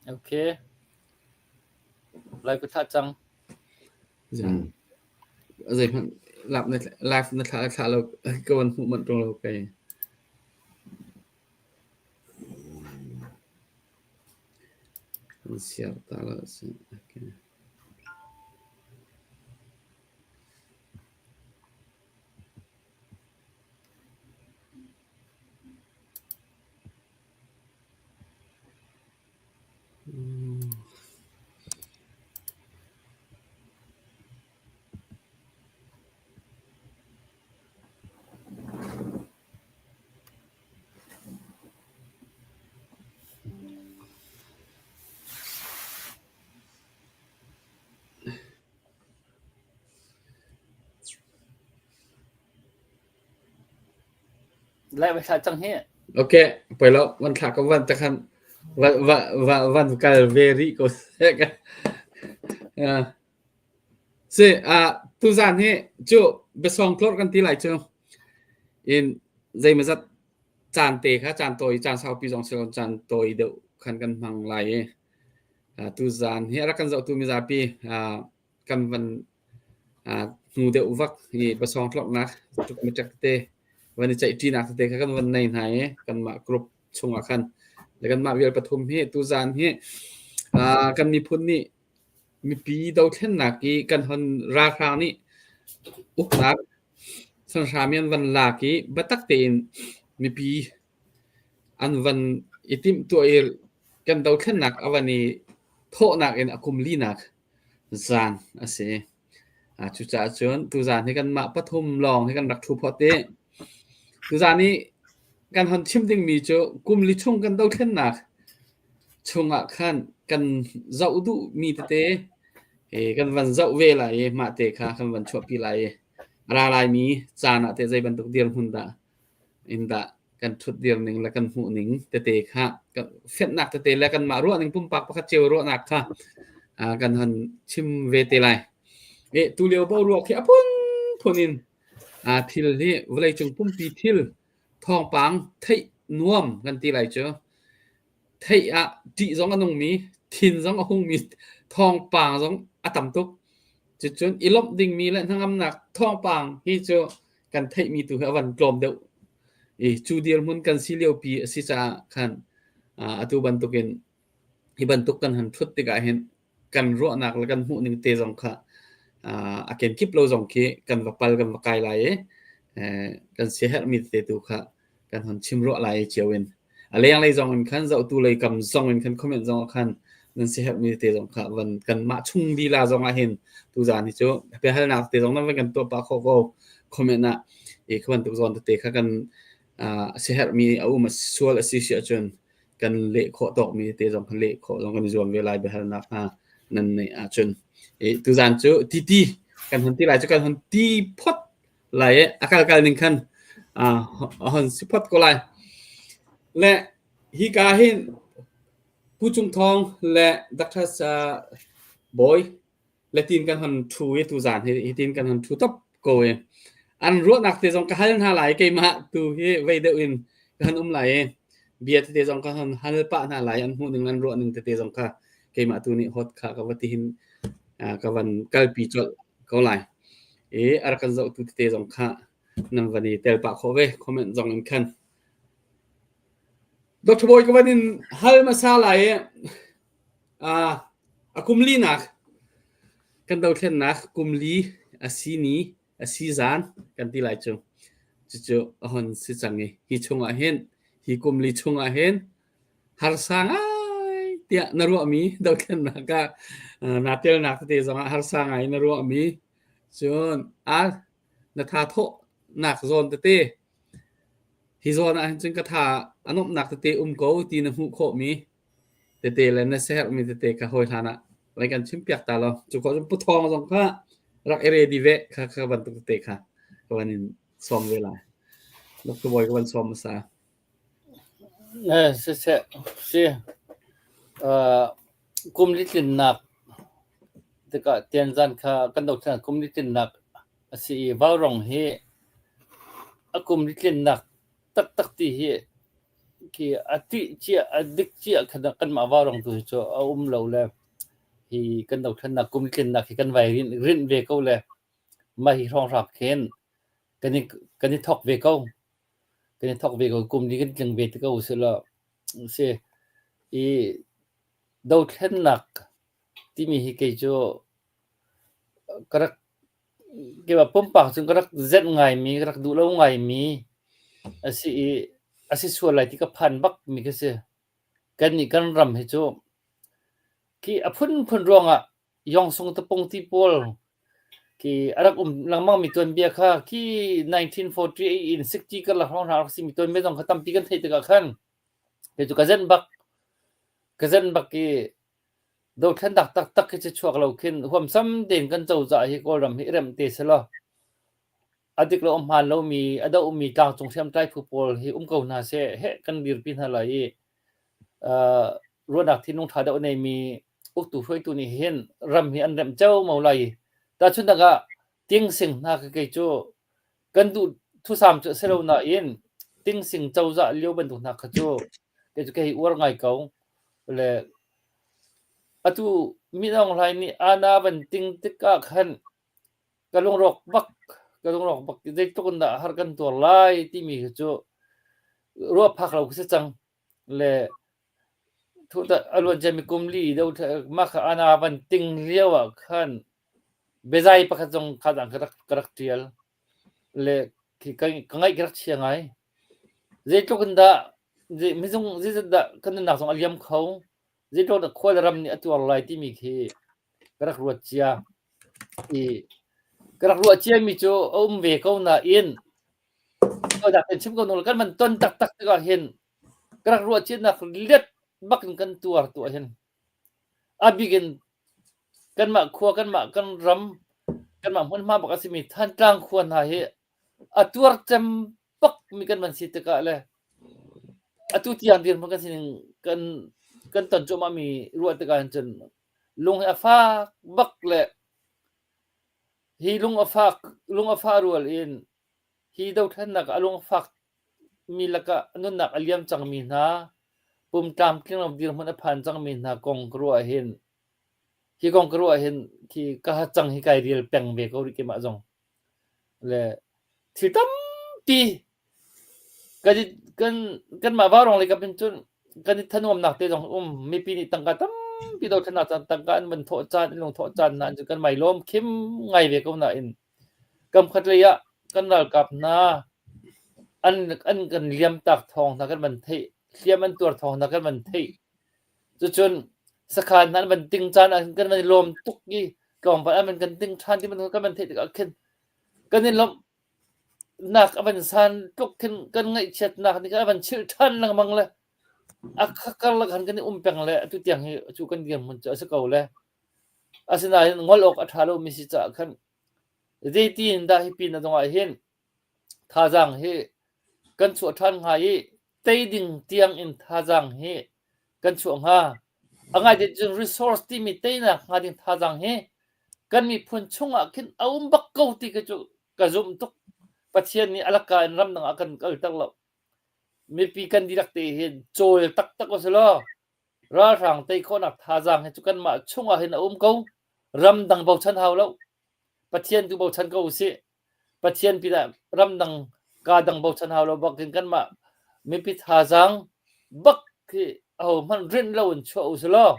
Okay. Lai ka thlah cang. Zeihmanh live na thlah le thlah lo ka van hmuh manh ṭung lo kei. Kan siar ta lo a si. Okay. Lai va thlah cang hi. Okay, poi lo, van thlah ko van takhan va va va van kal ve rih ko seh. Uh, si uh, tuzan hi cu biasawng tlorh kan ti lai cu. In zeimazat caan te kha caan tawi caan saupi zong si lo caan tawi deuh khan kan hmang lai i uh, tuzan hi a rak kan zohtu mizapi uh, kan van hnu deuh vak i pasawng tloknak tuk te van i ceihṭinak tete kha kan van nei hna i kanmah group chungah khan le kanmah vial pathum hi tuzaan hi kan miphun nih mipi dothlennak i kan hon ralhrang nih uknak sanhram i an van lak i biatak tein mipi an van i timhtuah i kan dothlennak a van i thawhnak in a kum linak Zan a si. Cucaah cun tuzaan hi kanmah pathum lawng hi kan rak ṭhu phot i tuzaan i kan hon chim dingmi cu kum li chung kan dothlennak chungah khan kan zoh duhmi tete kan van zoh ve lai i mah te kha kan van chuahpi lai i a ra laimi caan ah teh zei bantuk dirhmun dah in dah kan ṭhutdir ning le kan hmuh ning tete kha fianhnak tete le kanmah ruahning pumpak pakhat cio ruahnak kha kan hon chim ve te lai. E, tulio boruak hi a phunphun in thil hi vawleicung pumpi thil thawngpang theih nuam kan ti lai cu. Theih ah ṭih zong a nungmi, thin zong a hungmi thawngpang zong a tam tuk. Cucun i lawmh dingmi le hnangamnak thawngpang hi cu kan theihmi tu hi a van tlawm deuh i cu dirhmun kan si liopi a si caah khan atu bantukin hi bantuk kan han ṭhut tikah hin kan ruahnak le kan hmuhning te zong kha a kenkip lo zong khi kan va pal kan va kai lai i kan siaherhmi tete tu kha kan hon chim ruah lai cio in a lenglei zong in khan zohtu lei kam zong in khan comment zong ah khan nan siaherhmi te zong kha van kanmah chung lila zong ah hin tuzaan hi cu biahalnak te zong nan van kan tuah pah khawh ko comment ah i kha bantuk zawn tete kha kan siaherhmi a um a sual a si si ahcun kan leh khawh tawkmi te zong kan leh khawh zong kan i zuam ve lai biahalnak hna nan neih ahcun i tuzaan cu titi kan hon ti lai cu kan hon ti phot lai i a kal kal ning khan a hon si phot ko lai. Le hika hin Pu Cung Thawng le Dr. Bawi le tin kan hon ṭhu i tuzaan hi hitin kan hon ṭhu top ko i an ruahnak te zong ka hal hna lai keimah tu hi vei deuh in ka han um lai i bia tete zong ka hon hal pah hna lai an hmuh ning an ruah ning tete zong kha keimah tu nih hot kha ka va ti hin ka van kalpi colh ko lai. I a rak kan zohtu tete zong kha nan van i tel pah khawh ve comment zong in khan. Dr. Bawi ka van in hal hmasa lai i a kum linak kan dothlennak kum li a si ni a si zan kan ti lai cu. Cucu a hon si cang i hi chungah hin hi kum li chungah hin Harsa ngai tiah na ruahmi dothlennak ah naa telnak tete zongah harsa ngai na ruahmi cun a na tha thawhnak zawn tete hi zawn ah hin cun ka tha a nuamhnak tete um ko ti na hmuh khawhmi tete le na siaherhmi tete kha hawi hlan ah lai kan chimpiak ta lo. Cu khawh cun Pu Thawng zong kha rak i ready ve kha kha bantuk tete kha ka van in sawm ve lai. Dr. Bawi ka van sawm hmasa. Siseh si. Kum li tlinnak tikah Tianzan kha kan dothlennak kum li tlinnak a si i Vaurawng hi a kum li tlinnak taktak ti hi Khi a tih cia a dik cia khan kanmah vaurawng tu hi cu a um lo le hi kan dothlennak kum tlinnak hi kan vai rinh rinh ve ko le mah hi hrawnghrang khin kan i kan i thawk ve ko. Kan i thawk ve ko kum ni kan tling ve te ko usih law si i dothlennak timi hi kei cu ka rak keimah pumpak cun ka rak zenh ngaimi ka rak duh lo ngaimi a si i a si sual lai ti ka phan bakmi ka si. Kannih kan ram hi cu khi a phunphun ruangah Yawngsung tapung ti pawl khi a rak um lengmangmi tuanbia kha khi 1948 in 60 karlak hrawng hna a rak simi tuanbia zong kha tampi kan theih tikah khan kei cu ka zenh bak. Ka zenh bak i Dothlennak taktak hi cu chuak lo khin huamsam tein kan cozah hi Kawlram hi i remh te selaw a dik lo a hmaan lomi a dohmi tlangcung hriamtlai phu pawl hi um ko hna seh heh kan dirpi hna lai i uh, ruahnak thinlung ṭha deuh a neimi uktu hruaitu nih hin ram hi an remh ceomo lai i tahchunhnak ah tingsing hna kha kei cu kan duh thusam cu a si lo nain tingsing cozah lio bantuk hna kha cu kei cu kei uar ngai ko le atu Min Aung Hlaing nih Anna van ting tikah khan ka lungrawk bak ka lungrawk bak zeitluk in dah har kan tuar lai timi khi cu ruah phak lo khi si cang le a luan ciami kum li do mah kha Anna van ting lio ah khan biazai pakhat zong kha dang ka rak ka rak ṭial le khi ka ka ngaih ka rak chia ngai. Zeitluk in dah mizung zeizat dah kan nunnak zong a liam kho, zeitluk dah khua le ram nih a tuar lai timi khi ka rak ruat cia. I ka rak ruah ciami cu a um ve ko nain dak in chim ko nung kan man ton taktak tikah hin ka rak ruah cianak let bak in kan tuar tu ah hin a bik in Kanmah khua, kanmah kan ram, kanmah hmunhma bak a simi Thantlang khua hna hi a tuar cem bakmi kan van si tikah le atu tiang dirhmun kan sining kan kan ton cuahmahmi ruah tikah hin cun lung hi a fak bak le hi lung a fak lung a fah rual in hi dothlennak ah a lung a fak mi lakah nunnak a liam cangmi hna, pum tlamtling lo dirhmun a phan cangmi hna kong ka ruah ahhin hi kong ka ruah ahhin khi ka hacang hi kai rial peng ve ko rih keimah zong. Le thil tampi kan i kan kanmah vaurawng lei kap in cun kan i thanuamnak te zong um mipi nih tangka tampi dothlennak caan tangka an van thawh caan an lung thawh caan hna cun kan mai lawm khim ngai ve ko nain Kamkhat lei ah kan ralkap hna an an kan liamtak thawng hna kan van theih, hliam an tuar thawng hna kan van theih. Cucun sakhan hna an van ting caan ah kan van i lawm tuk i tlawmpal an van kan ting ṭhan ti bantuk kan van theih tikah khin kan i lawmhnak a van san tluk khin kan ngaihchiatnak nih khan a van chilh ṭhan lengmang le a karlak han kan i um peng le atu tiang hi cu kan dirhmun cu a si ko le asinain ngol awk a ṭha lomi si caah khan Zeitin dah hi pin a dong ah hin thazaang hi kan chuah ṭhan hnga i tei ding tiang in thazaang hi kan chuah hnga? A ngaite cun resource timi teinak hnga ding thazaang hi kan miphun chungah khin a um bak ko ti khi cu ka zumh tuk. Pathian nih a laka in ramdang ah kan kalter lo. Mipi kan dihlak te hin cawl taktak usih law ralhrang tei khawhnak thazaang hi cu kanmah chungah hin a um ko. Ramdang bochan hau lo. Pathian tu bochan ko usih. Pathian pinah ramdang ka dang bochan hau lo bak in kanmah mipi thazaang bak hi aho hmanh rinh lo in chuah usih law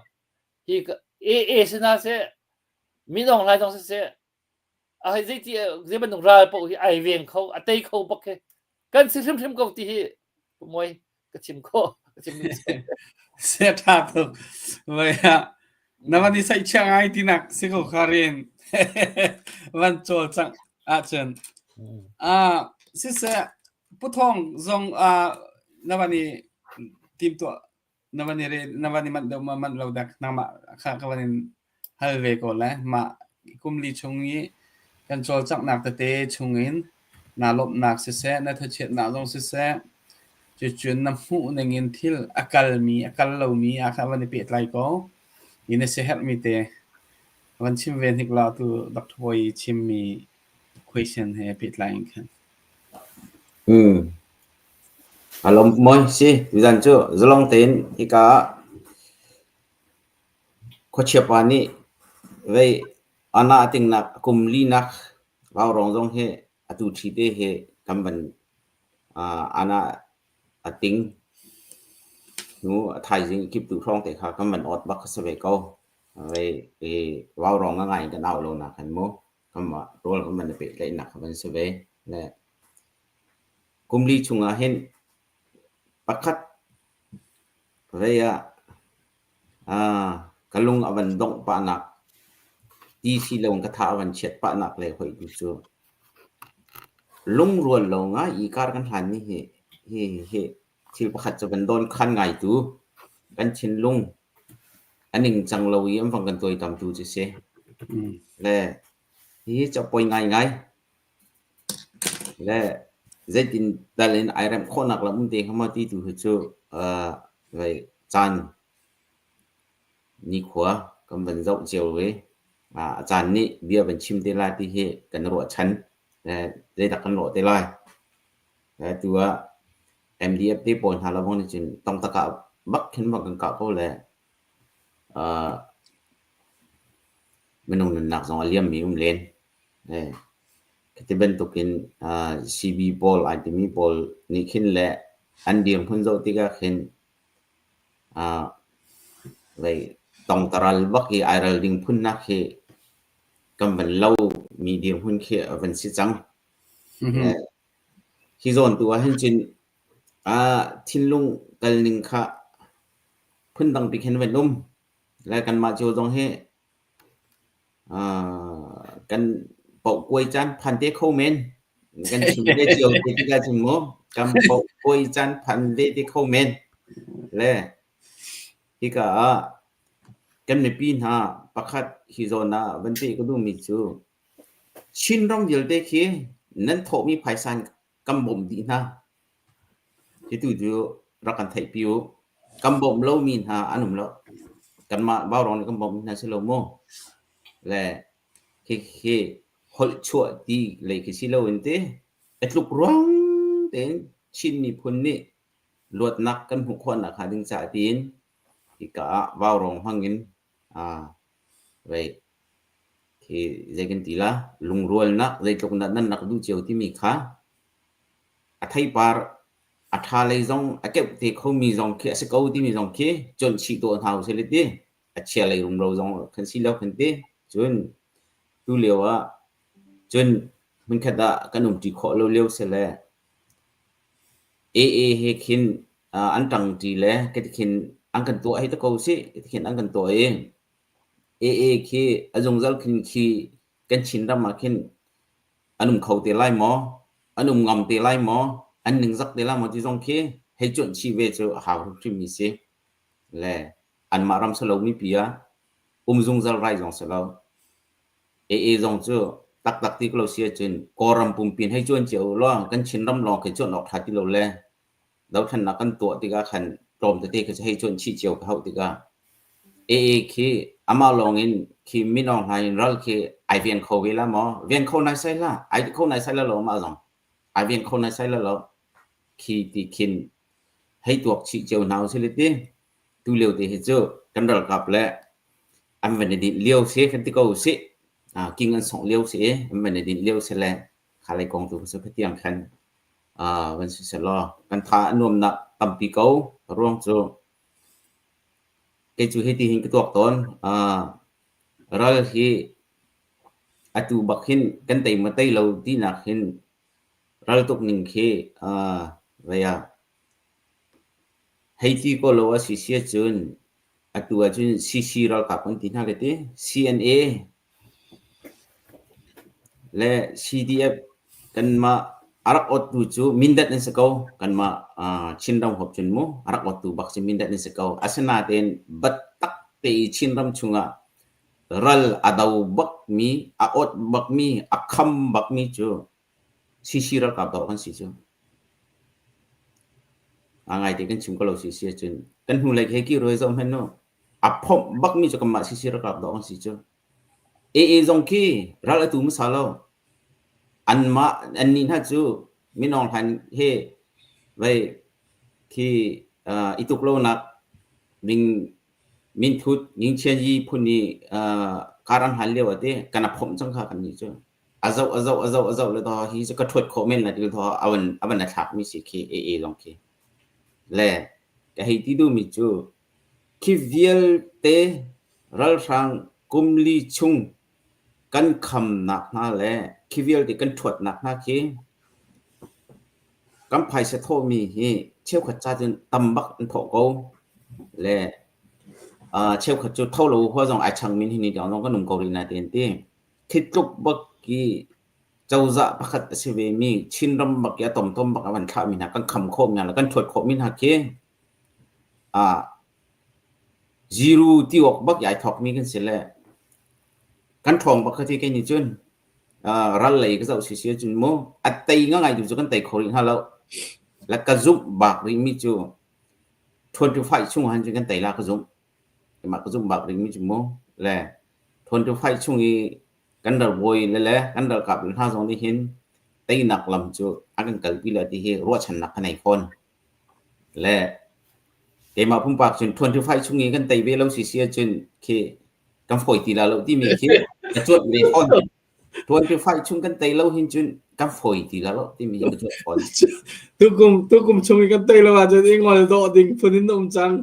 hi AA si hna seh minong lai zong siseh a hei zeiti zei bantuk ral paoh hi ai veng kho a tei kho bak hi kan si hrimhrim ko ti hi moi ka chim khawh ka chim Se tha tuk vai na van i sai chia ngai tinak si ko kharin van chawl cang ahcun a siseh puthong zong a na van i tim tuah Na van i re, na van i manh deuh ma manh lo dak nangmah kha ka van in hal ve ko le mah kum li chung i kan cawlcanghnak tete chungin naa lawmhnak siseh, na thachiatnak zong siseh, cucun na hmuh ning in thil a kalmi, a kal lomi ah kha van i pehtlai ko. Hi na siaherhmi te van chim ve hnik law tu Dr. Bawi chimmi question he pehtlai in khan. Mm. Alom moi si tuzan cu zalong tein hika ah khuachia pa nih vei ana a tingnak kum linak vaurawng zong hi atu ṭhi te hi kan van ana a ting hnu a thaizing kiptu hrawng te kha kan van awt bak kha si ve ko. Vei i vaurawng ngangai in kan au lo nak khan mu kanmah rawl kan van i pehtlaihnak kha van si ve. Le kum li chungah hin pakhat vei ah ka lung a van dongh pahnak ti si lo in ka tha a van chiat pahnak le hoi tu cu lungrual lo ngai i kar kan hlanmi hi hi hi thil pakhat cu van dawn khan ngai tu kan thinlung a ningcang lo i an vang kan tuaitam tu cu si. Le hihi cu a poi ngaingai. Le zeitin tal in ai remh khawhnak lam um te hnga maw ti tu hi cu uh, caan nikhua kan van zoh cio i a caan nih bia van chim te lai ti hi kan ruahchan. Zeidah kan lawh te lai. Tu ah MDF te pawl hna lawng nih cun tongtakah bak khin bak kan kah ko le minung nunnak zong a liammi um len. Khi bantukin CB pawl ai timi pawl nih khin le an dirhmun zoh tikah khin tongtaral bak i ai ral ding phunnak hi kan van lo mi dirhmun khi a van si cang. Hi zawn tu ah hin cun thinlung kal ning kha phundang pi khin van um. Le kanmah cio zong hi kan pohkuai caan phan te kho men. Kan chim ve cio te tikah cun mu kan pohkuai caan phan ve te kho men. Le hika ah kan mipi hna pakhat hi zawn ah van peh ka duhmi cu Chinram vialte khi nan thawhmi phaisa in kan bawmh dih hna. Hitu cu rak kan theihpi u. Kan bawmh lomi hna an um lo. Kanmah Vaurawng nih kan bawmhmi hna si lo mu. Le hihi holh chuah ti lei khi si loin ti a tluk ruang tein Chin miphun nih luatnak kan hmuh khawhnak hnga ding caah tiin hika ah Vaurawng hmang in vei Khi zei kan ti la, lungrualnak zeitluk dah nan rak duh cio timi kha a theipar a ṭha lei zong a keuh te khomi zong khi a si ko timi zong khi cuanh chih tuah hna usih le ti a chia lei rumro zong kan si lo kan ti. Cun tu lio ah cun hmunkhat ah kan umṭi khawh lo lio si le AA he khin an ṭangṭi le kati khin an kan tuah hei ti ko sih, kati khin an kan tuah i AA khi a zungzal khin khi kan Chinram ah khin an um kho te lai maw? An um ngam te lai maw? An ningzak te lai maw ti zong khi hei cuanh chih ve cu a hau hrimhrimmi si. Le anmah ram si lomi pi ah um zungzal rai zong si lo. AA zong cu taktak ti ko lo si ahcun Kawlram pumpi in hei cuan cio u law kan Chinram lawng khi cuanh awk ṭha ti lo le dothlennak kan tuah tikah khan tlawm tete khi cu hei cuanh chih cio ka hauh tikah AA khi amah lawng in khi Min Aung Hlaing ral khi ai veng kho ve la maw? Veng kho naisai hlah. Ai ti kho naisai la lo amah zong. Ai veng kho naisai la lo. Khi ti khin hei tuak chih cio hna usih le ti. Tu lio te hi cu kan ralkap le an van i dinh lio si kan ti ko usih. King an songh lio si i an van i dinh lio si le kha lei kong tu cu khatiang khan van si selaw kan tha a nuamnak tampi ko ruang cu kei cu hiti hin ka tuak tawn ral hi atu bak hin kan tei maw tei lo tinak hin ral tuk ning khi vei ah hei ti ko lo a si si ahcun atu ahcun CC ralkap kan ti hna ka ti CNA Le CDF kanmah a rak awttu cu Mindat an si ko. Kanmah Chinram huap cun mu a rak awttu bak cu Mindat an si ko. Asinain biatak te i Chinram chungah ral a do bakmi, a awt bakmi, a kham bakmi cu CC ralkap dawh kan si cu. A ngaite kan chim ko lo si si ahcun kan hnulei he kir hoi zoh hmanh u. A phomh bakmi cu kanmah CC ralkap dawh kan si cu. AA zong khi ral a tu hmasa lo. Anmah annih hna cu Min Aung Hlaing he vei Khi i tuk lonak ding minthut Yingqianyi phun i kar an hlan lio ah ti kan a phomh cang kha kan nih cu. A zoh a zoh a zoh a zoh le thaw hi cu ka ṭhuat khawh men la ti thaw a van a van a thlakmi si khi AA zong khi. Le ka hei ti duhmi cu khi vialte ralhrang kumli chung kan khamnak hna le khi vialte kan ṭhuatnak hna khi kan phaisa thawhmi hi cheukhat ca cun tam bak an thawh ko. Le cheukhat cu tho lo hua zong ai changmi hi ni tiang zong kan um ko rih na ti an ti. Khi tluk bak i cozah pakhat a si vemi Chinram bak i a tomtom bak a van thlahmi hna kan kham khawhmi hna le kan ṭhuat khawhmi hna khi Ziru ti awk bak i ai thawkmi kan si le kan ṭhawng bak kha ti kei nih cun ral lei ka zoh sisi ahcun mu a tei ngangai tu cu kan tei kho rih hnga lo. Le ka zumh bak rihmi cu 25 chung han cun kan tei la ka zumh. Keimah ka zumh bak rihmi cu mu le 25 chung i kan ralbawi le le kan ralkap le hna zong nih hin teinak lam cu a kan kalpi la ti hi ruahchannak ka nei fawn. Le keimah pumpak cun 25 chung i kan tei ve lo si si ahcun khi kan fawi ti la lo timi khi ka cuanh ve fawn. 25 chung kan tei lo hin cun kan fawi ti la lo timi hi ka cuanh fawn. Tukum tukum chung i kan tei lo ahcun i ngol dawh ding phun in um cang.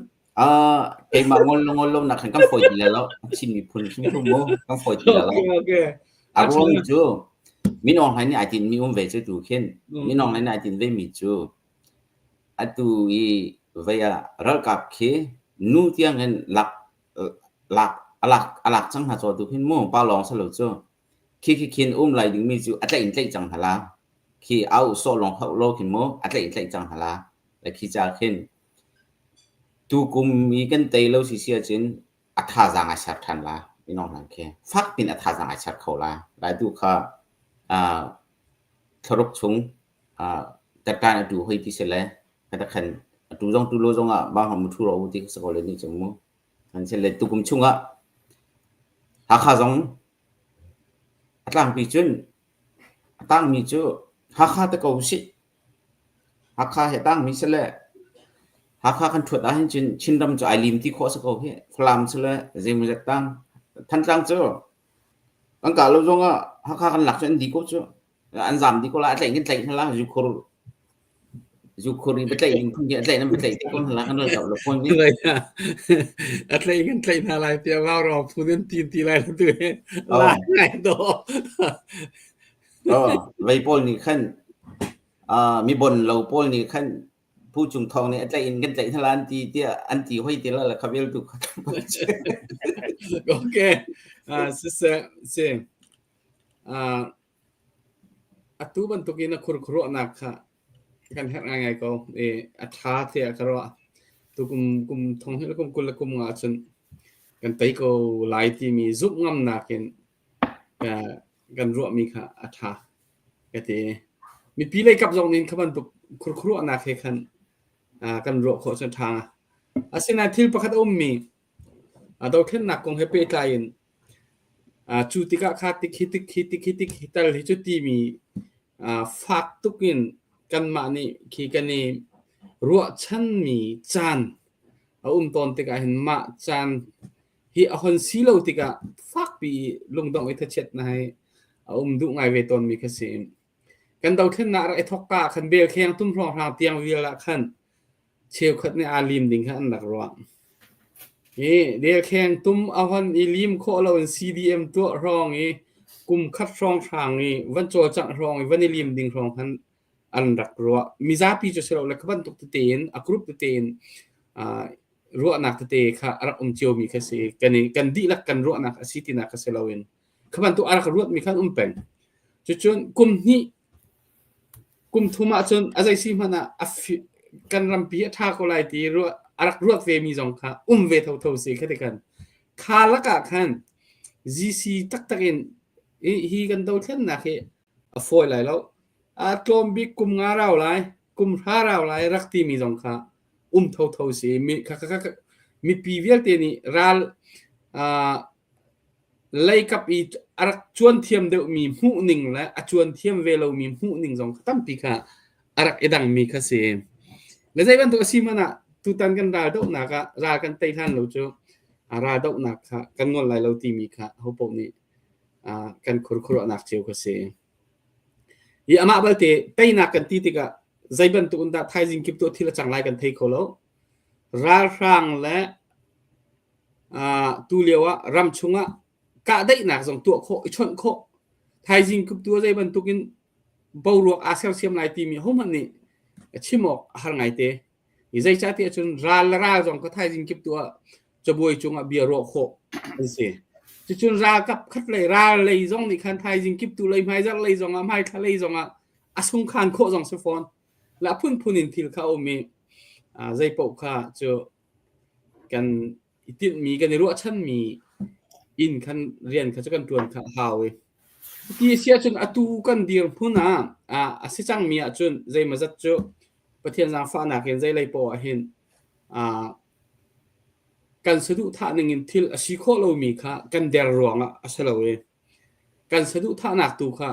Keimah ngol lo ngol lo nak khan kan fawi ti la lo. Chin miphun hrimhrim mu kan fawi ti la lo. Okay, okay. A ruang cu Min Aung Hlaing nih ai tinhmi um ve cu tu khin. Min Aung Hlaing nih ai tinh ve mi cu Atu i vei ah ralkap khi nu tiangin lak lak a lak a lak cang hna caw tu khin mu pa lawng si lo cu. Khi khi khin um lai dingmi cu a tlaih in tlaih cang hna la. Khi au sawh lawng hauh lo khin mu a tlaih in tlaih cang hna la. Le khi ca khin tukum i kan tei lo si si ahcun a thazaang ai ser ṭhan la. Minung hlan khi fak pin a thazaang ai ser kho la. Lai tu kha thlaruk chung Tatkan a tu hoi ti si le khatakhan a tu zong tu lo zong ah bang mu thu ro ti si ko le ni chung mu. An si le tukum chung ah Hakha zong a tlangpi cun a tangmi cu Hakha te ko sih. Hakha he tangmi si le Hakha kan ṭhuat ahhin cun Chinram cu ai lim ti khawh si ko hi. Falam si le zeimawzat tang. Thantlang cu kan kah lo zong ah Hakha kan lak cu an di ko cu. An zam dih ko la, a tlaih kan tlaih hna la, zukhur zukhur in va tlaih ding phun khi a tlaih nan va tlaih te ko hna la, kan ralkap le phone nih. A tlaih kan tlaih hna lai tiah vaurawng phun in tin ti lai tu hi lai ngai do. Oh, vei pawl nih khan mi bon lo pawl nih khan Phu Cung Thawng nih a tlaih in kan tlaih hna la an ti tiah an ti hoi ti la la kha vial tu kha. Okay. Siseh, si. Atu bantukin a khurkhuaruahnak kha kan herh ngaingai ko i a ṭha tiah ka ruah. Tukum kum thong hnih le kum 20 le kum nga ahcun kan tei ko lai timi zumh ngamnak in kan ruahmi kha a ṭha ka ti. Mipi lei kap zong nih kha bantuk khurkhuaruahnak he khan kan ruah khawh cu a ṭha. Asinain thil pakhat a ummi dothlennak kong he pehtlai in Cu tikah kha tik hi tik hi tik hi tik hi tal hi cu timi fak tuk in kanmah nih khi kan i ruahchanmi caan a um tawn tikah hin mah caan hi a hon si lo tikah fakpi i lungdongh i thachiatnak hi a um duh ngai ve tawnmi kha si. Kan dothlennak rak i thawkka ah khan belkheng tum hrawnghrang tiang vial ah khan cheukhat nih aa lim ding kha an rak ruah. Hi delkheng tum a hon i lim khawh loin CDM tuah hrawng i kum khat hrawnghrang i van cawlcangh hrawng i van i lim ding hrawng khan an rak ruah. Mizapi cu si lo le kha bantuk tete in a group tete in ruahnak tete kha a rak um ciomi kha si. Kan i kan dihlak kan ruahnak a si tinak kha si loin kha bantuk a rak ruatmi kha an um peng. Cucun kum hnih kum thum ahcun a zei si hmanh ah a kan rampi a ṭha ko lai ti ruah a rak ruat vemi zong kha um ve thotho si kha ti kan kha lakah khan GC taktak in hi kan dothlennak hi a fawi lai lo a tlawm bik kum nga rau lai kum hra rau lai rak timi zong kha um thotho si mi kha kha mipi vialte nih ral Leikap i a rak cuan thiam deuhmi hmuhning le a cuan thiam ve lomi hmuhning zong kha tampi kha a rak i dangmi kha si. Le zei bantuk a si hmanh ah tutan kan ral dohnak ah ral kan tei hlan lo cu ral dohnak kha kan ngol lai lo timi kha hopaoh nih kan khurkhuruahnak cio kha si. I amah balte teinak kan ti tikah zei bantuk in dah thaizing kip tu thil a cang lai kan thei kho lo. Ralhrang le tu lio ah ram chungah kahdaihnak zong tuah khawh i chawnh khawh thaizing kip tu zei bantuk in boruak aa sersiam lai timi hohmanh nih a chim awk a har ngaite. I zeicahtiah cun ral le ral zong ka thaizing kip tu ah cabuai cungah bia ruah khawh an si. Cucun ralkap khat lei ral lei zong nih khan thaizing kip tu lei hmaizarh lei zongah hmaithla lei zongah a sungkhan khawh zong si fawn. La phunphun in thil kha a um i zeipaoh kha cu kan i tinhmi kan i ruahchanmi inn khan rian kha cu kan ṭuan kha a hau i ti a si ahcun atu kan dirhmun ah a si cangmi ahcun zeimawzat cu Pathian zaangfahnak in zeilei poah ah hin kan saduhthah ning in thil a si khawh lomi kha kan der ruangah a si lo i kan saduhthahnak tu kha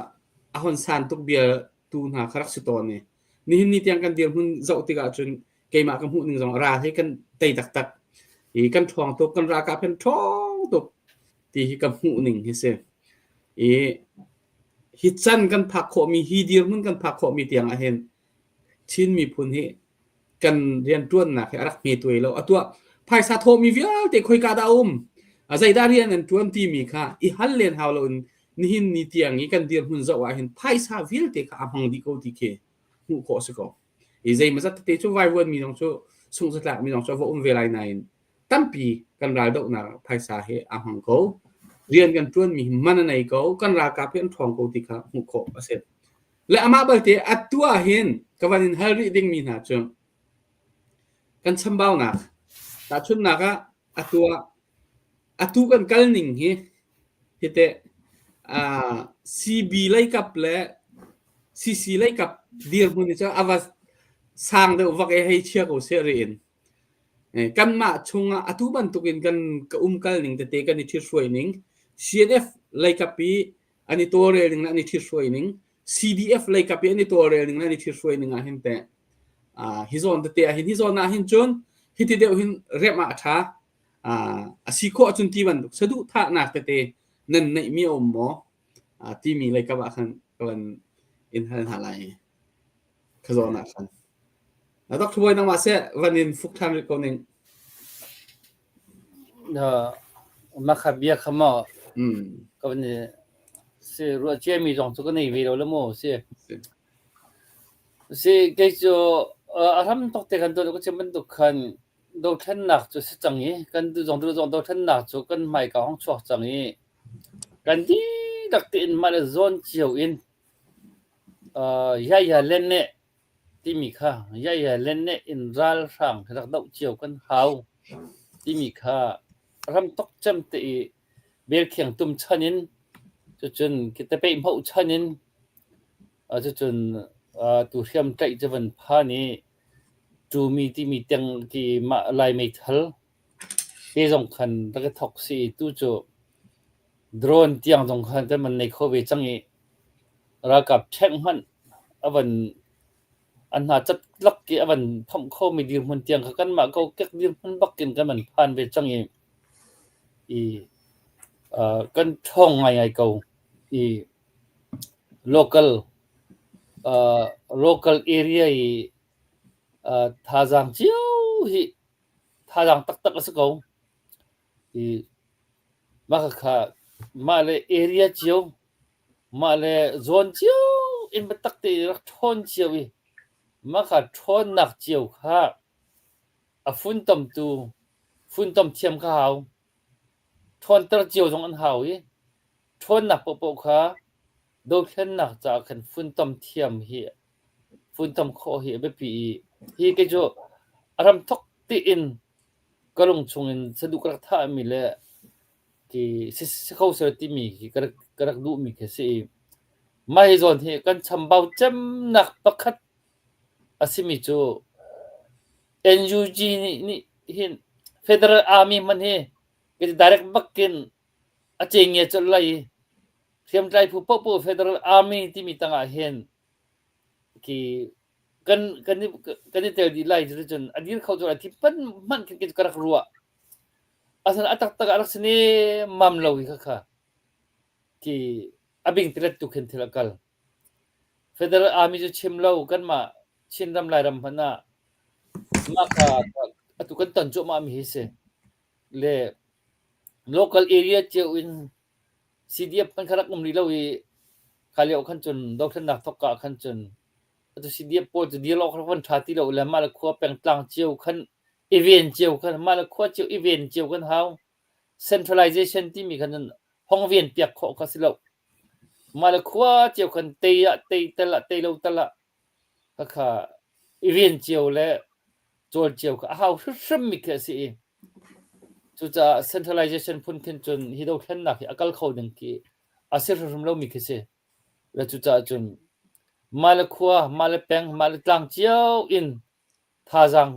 a hon san tuk bia tu hna kha rak si tawn i nihin ni tiang kan dirhmun zoh tikah cun keimah ka hmuh ning zong ral hi kan tei taktak i kan ṭhawng tuk kan ralkap hin ṭhawng tuk ti hi ka hmuh ning hi si i hi can kan phak khawhmi hi dirhmun kan phak khawhmi tiang ah hin Chin miphun hi kan rianṭuannak hi a rak hme tuai lo atuah phaisa thawhmi vialte khoika dah a um a zeidah rian an ṭuan timi kha i hal len hau loin nihin ni tiang i kan dirhmun zoh ah hin phaisa vialte kha a hmang dih ko ti khi hmuh khawh a si ko. I zeimawzat tete cu vaivuanmi zong cu sungh-zatlakmi zong cu a va um ve lai nain tampi kan raldohnak phaisa hi aa hmang ko. Rian kan ṭuanmi hi man a nei ko. Kan ralkap hi an ṭhawng ko ti kha hmuh khawh a si. Le amah balte atu ah hin ka van in hal rih dingmi hna cu kan chambaunak tahchunhnak ah atu ah atu kan kal ning hi hiteh CB leikap le CC leikap dirhmun hi cu a va sang deuh vak i hei chia ko seh ri in. Kanmah chungah atu bantukin kan ka umkal ning tete kan i ṭhithruai ning, CNF leikap i an i tawlrel ning le an i ṭhithruai ning, CDF leikap i an i tawlrel ning le an i ṭhithruai ning ah hin teh hi zawn tete ah hin hi zawn ah hin cun hiti deuh hin remh ah a ṭha. A si khawh ahcun ti bantuk saduhthahnak tete nan neihmi a um maw? Timi leikap ah khan ka van in hal hna lai. Ka zawn ah khan. Dr. Bawi nangmah seh van in fuk ṭhan rih ko ning. Mah kha bia kha maw ka van i si ruah ciami zong cu ka nei ve lo le mu si. Si kei cu a hram tok te khan tuah ka chim bantuk khan Dothlennak cu a si cang i kan duh zong duh zong dothlennak cu kan hmaika hong chuak cang i kan dihlak tein mah le zawn cio in yaya len timi kha yaya len in ralhrang hi rak doh cio kan hau timi kha ram tok cem te i belkhiang tum chan in cucun tepeih hmoh chan in cucun tu hriam tlaih cu van phan i Tumi timi teng ti mah Lai meithal te zong khan rak i thawk si i tu cu drone tiang zong khan kan van nei kho ve cang i ralkap ṭhengh hmanh a van an hna catlak i a van phomh khomi dirhmun tiang kha kanmah kokek dirhmun bak in kan van phan ve cang i i kan ṭhawng ngaingai ko i local Local area i thazaang cio hi thazaang taktak a si ko. I mah khakha mah le area cio, mah le zawn cio in biatak tein rak ṭhawn cio i mah kha ṭhawnnak cio kha a funtomtu funtom thiam kha hau. Ṭhawnter cio zong an hau i ṭhawnnak paohpaoh kha Dothlennak caah khan funtom thiam hi funtom khawh hi a biapi i hi kei cu a hramthawk tein ka lung chungin saduh ka rak thahmi le ti si kho seh timi hi ka rak ka rak duhmi khi a si i mah hi zawn hi kan chambau cemnak pakhat a simi cu NUG nih nih hin Federal Army hmanh hi direct bakin a cengia colh lai i Hriamtlai phu paohpaoh Federal Army timi tangah hin khi kan kan i kan i tel dih lai cuticun a dir kho cu lai ti pan hmanh khin ka rak ruah. Asinain a taktak ah a rak si nemmam lo hi khakha. Khi a bing tilet tu khin thil a kal. Federal Army cu chim lo kanmah Chinram Lairam hmanh ah mah kha atu kan ton cuahmah mi hi si. Le local area cio in CDF hmanh kha rak um rih lo i kha lio khan cun dothlennak thawk ka ah khan cun atu CDF pawl cu dir awk rak van ṭha ti lo le mah le khua pengtlang cio khan i ven cio khan mah le khua cio i ven cio kan hau. Centralization timi khan cun hong ven piak khawh kha si lo. Mah le khua cio khan tei ah tei tal ah tei lo tal ah khakha i ven cio le cawl cio kha a hau hrimhrim mi khi a si i cucaah centralization phun khin cun hi dothlennak hi a kal kho ding khi a si hrimhrim lomi khi si. Le cucaah cun mah le khua, mah le peng, mah le tlang cio in thazaang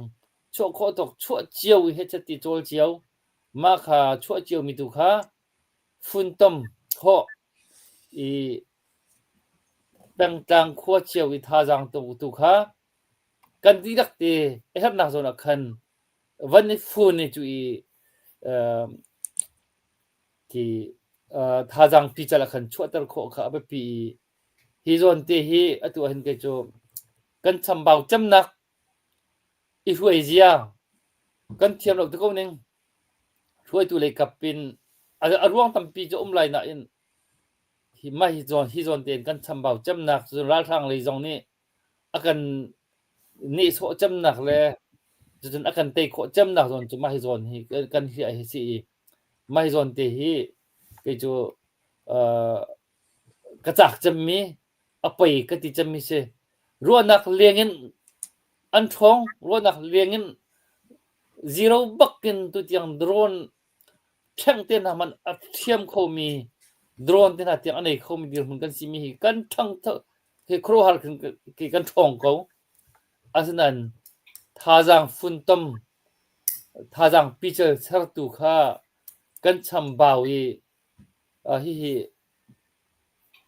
chuah khawh tawk chuah cio i hechet ti cawl cio, mah kha chuah cio mi tu kha funtom khawh i pengtlang khua cio i thazaang tu kha kan dihlak te a herhnak zawn ah khan van i fun i cu i khi thazaang pical ah khan chuahter khawh kha a biapi i hi zawn te hi atu ah hin kei cu kan chambau cemnak i hruai zia kan thiam lo ti ko ning. Hruaitu lei kap in a ruang tampi cu um lai nain hi mah hi zawn hi zawn tein kan chambau cemnak cu ralhrang lei zong nih a kan nehsawh cemnak le cucun a kan tei khawh cemnak zawn cu mah hi zawn hi kan hliah hi si i mah hi zawn te hi kei cu uh, ka cak cemmi a pei ka ti cemmi si. Ruahnak leng in an ṭhawng, ruahnak leng in zero bak in tutiang drone ṭheng te hna hmanh a thiam khomi drone te hna tiang a nei khomi dirhmun kan simi hi kan ṭhang hi khuaruahhar khin kan ṭhawng ko. Asinain thazaang funtom, thazaang pical sertu kha kan chambau i hihi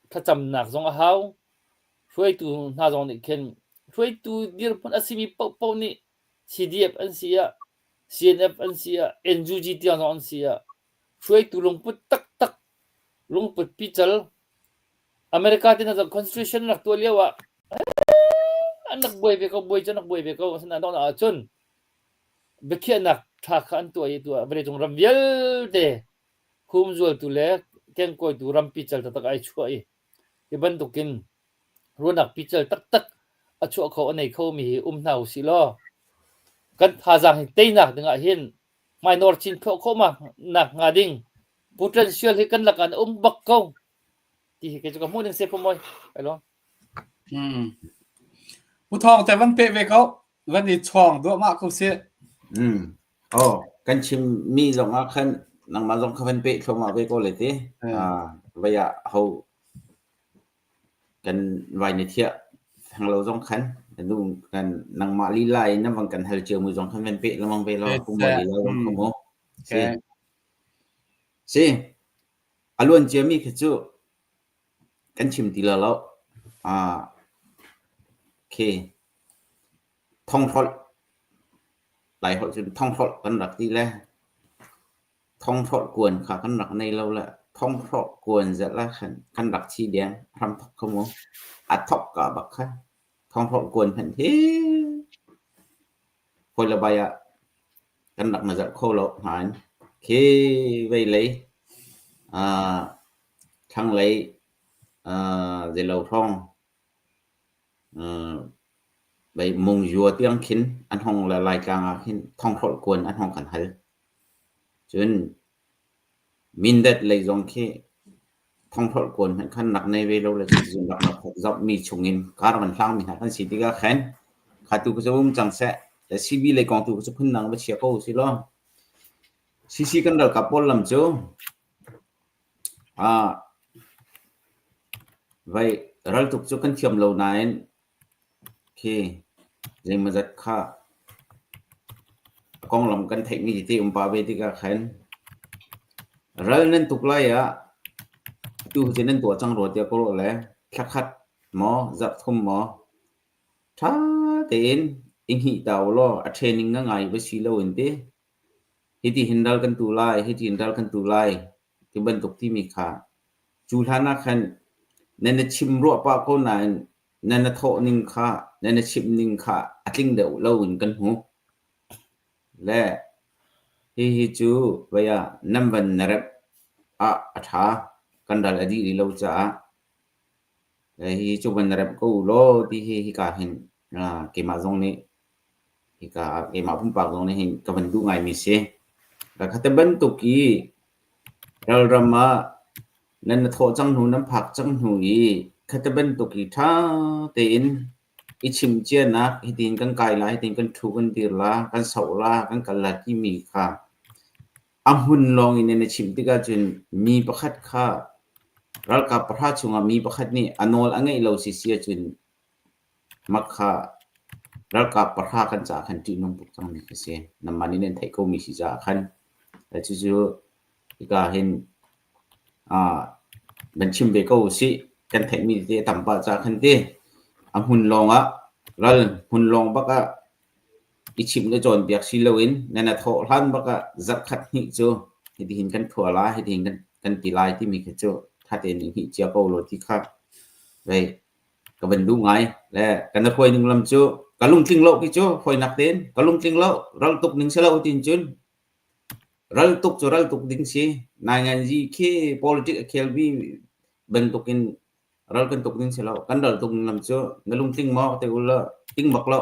thlacamnak zong a hau. Hruaitu hna zong nih khin hruaitu dirhmun a simi paohpaoh nih CDF an si ah, CNF an si ah, NUG tiang zong an si ah, hruaitu lungput taktak, lungput pical, America te hna zong constitution rak tuah lio ah an rak buai ve ko, buai cu an rak buai ve ko. Asinain donghnak ahcun biakhiahnak ṭha kha an tuah i tuah vawleicung ram vialte humzualtu le kengkawitu ram pical taktak ai chuah i hi bantukin ruahnak pical taktak a chuah kho a nei khomi hi um hna usih law kan thazaang hi teinak dingah hin hmainawr chin khawh khawh nak hnga ding potential hi kan lakah um bak ko ti hi kei cu ka hmuh ning se pumoi ai lo. Hmm. Pu Thawng te van pe ve ko van i chawng duahmah ko si. Hmm. Oh, kan chim mi zong ah khan nangmah zong kha van pe thluahmah ve ko le ti. Ah, vai ah ho kan vai na thiah thang lo zong khan nu kan nangmah lila in na van kan hal cio mi zong khan van pe lengmang ve lo pumoi lila zong kha mu. Si. Si. A luan cia mi khi cu kan chim ti la lo. Ah. Khi thonghrolh Laiholh cun thonghrolh kan rak ti le thonghrolh kuan kha kan rak nei lo le thonghrolh kuan zelh ah khan kan rak thi deng hramthok kha mu. A thok ka bak kha thonghrolh kuan hmanh hi hawi le bai ah kan rak na zelh kho lo nain khi vei lei uh, thlanglei uh, zeilo hrawng Mungzua tiang khin an hong le Laitlang ah khin thonghrolh kuan an hong kan hal. Cun Mindat lei zong khi thonghrolh kuan hmanh khan rak nei ve lo le cuticun rak rak zohmi chungin kar van hlangmi hna kan si tikah khan kha tu cu um cang seh. Le CB lei kong tu cu phundang va chia ko usih law. CC kan ralkap pawl lam cu Vai raltuk cu kan thiam lo nain khi zeimawzat kha a konglam kan theihmi tete um pah ve tikah khan ral nan tuk lai ah atu hi cu nan tuah cang rua tiah ka ruah le thla khat maw zarh thum maw ṭha tein i hngih ta u law a training ngangai va si loin ti hiti hin ral kan tu lai, hiti hin ral kan tu lai ti bantuk timi kha cu hlan ah khan nan na chim ruah pah ko nain nan na thawh ning kha nan na chimh ning kha a tling deuh lo in kan hmu. Le hihi cu vei ah nan van na remh ah a ṭha. Kan ral a dih rih lo caah hihi cu van na remh ko u law ti hi hika hin keimah zong nih hika ah keimah pumpak zong nih hin ka van duh ngaimi si. Khate bantuk i ralram ah nan na thawh cang hnu, nan phak cang hnu i khate bantuk i ṭha tein i chimcianak hitin kan kai lai, hitin kan ṭhu kan dir la, kan soh la, kan kal la timi kha a hmun lawng in na chimh tikah cun mi pakhat kha ralkap pahra chungah mi pakhat nih a nawl a ngeih lo si si ahcun mak kha ralkap pahra kan caah khan ṭihnung tuk cangmi khi si. Nanmah nih nan theih komi si caah khan cucu hika hin Van chim ve ko usih. Kan theihmi tete a tam pah caah khan ti a hmun lawng ah ral hmun lawng bak ah i chimh le cawnpiak si loin nan a thawh hlan bak ah zarhkhat hnih cu hitihin kan thua lai, hitihin kan, kan ti lai timi kha cu ṭha tein i hngih cia ko law ti kha vei ka van duh ngai. Le kan na hruai ning lam cu ka lungtling lo khi cu hruainak tein ka lungtling lo ral tuk ning si lo tin cun Ral tuk cu ral tuk ding si. Nainganzi khi politic a khelmi bantukin ral kan tuk ding si lo. Kan ral tuk ning lam cu na lungtling maw ti u law tling bak lo.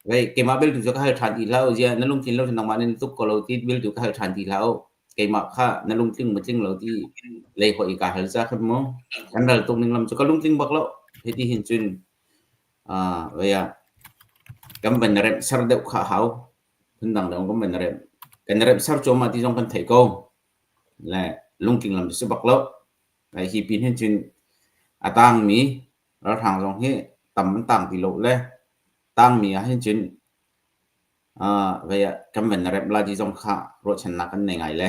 Vei keimah bel tu cu ka hal ṭhan ti hlah u. Ziah na lungtlin lo cun nangmah nih na tuk ko lo ti bel tu ka hal ṭhan ti hlah u. Keimah kha na lungtling maw tling lo ti lei hoih i kaa hal ca khan mu. Kan ral tuk ning lam cu ka lungtling bak lo. Hiti hin cun ah vei ah kan van remh ser deuh kha a hau. Phundang dang kan van remh. Kan remh ser cuahmah ti zong kan theih ko. Le lungtling lam cu si bak lo. Hi pin hin cun a tangmi ralhrang zong hi tam an tang ti lo le tangmi ah hin cun vei ah kan van remh la ti zong kha ruahchannak kan nei ngai le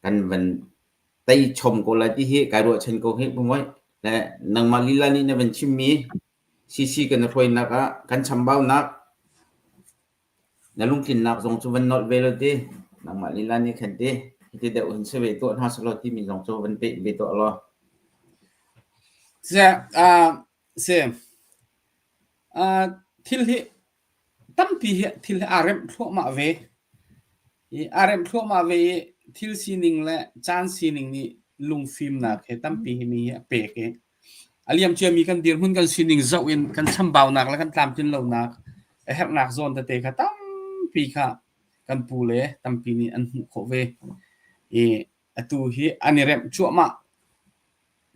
kan van tei chom ko lai ti hi kai ruahchan ko hi pumoi le nangmah lila nih na van chimmi CC kan i hruainak ah kan chambaunak na lungtlinnak zong cu van nolh ve law ti nangmah lila nih khan ti hiti deuh hin si ve tuah hna selaw timi zong cu van peh ve tuah law. Si, uh, si. Uh, thil hi Tampi hi thil hi aa remh thluahmah ve. I aa remh thluahmah ve i thil sining le caan sining nih lungfimnak he tampi hi mi hi a pek i a liamciami kan dirhmun kan sining zoh in kan chambaunak le kan tlamtlin lonak a herhnak zawn tete kha tampi kha kan pu le tampi nih an hmuh khawh ve. I atu hi an i remh cuahmah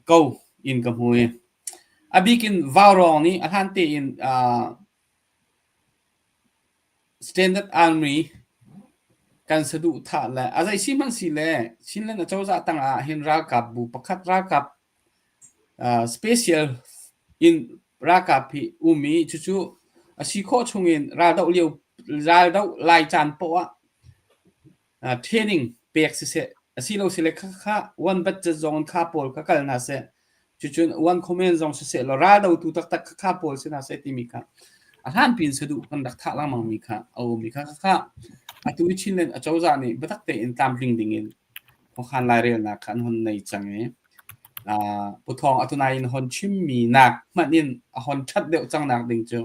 ko in ka hmu i a bik in vaurawng nih a hlan tein uh, Standard Army kan saduhthah le a zei si hmanh si le Chinland acozah tangah hin ralkap bu pakhat ralkap special in ralkap hi um i cucu a si khawh chungin raldoh lio raldoh lai caan poah ah Training pek siseh, asilo sile khakha one budget zong in kha pawl kha kal hna seh. Cucun one command zong siseh law raldotu taktak khakha pawl si hna seh timi kha a hlanpi in saduh kan rak thah lengmang mi kha a um i kha khakha atu i Chinland acozah nih biatak tein tlamtling ding in khuakhan lairelnak kha an hon nei cang i Pu Thawng atunai in hon chimmi nak hmanh in a hon ṭhat deuh cang nak ding cu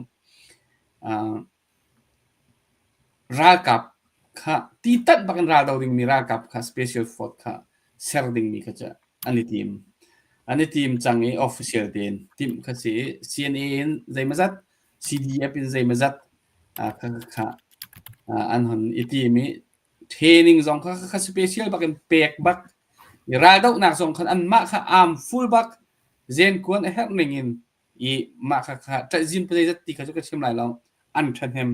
Ralkap kha titanh bak in raldo dingmi ralkap kha special force kha ser dingmi kha cu an i tim. An i tim cang i official tein timh kha si i CNA in zeimawzat, CDF in zeimawzat kha kha an hon i tim i training zong kha kha special bak in pek bak raldohnak zong khan anmah kha arm full bak zenkuan a herh ning in i mah kha kha ṭaihzin zeizat ti kha cu ka chim lai lo an ṭhahnem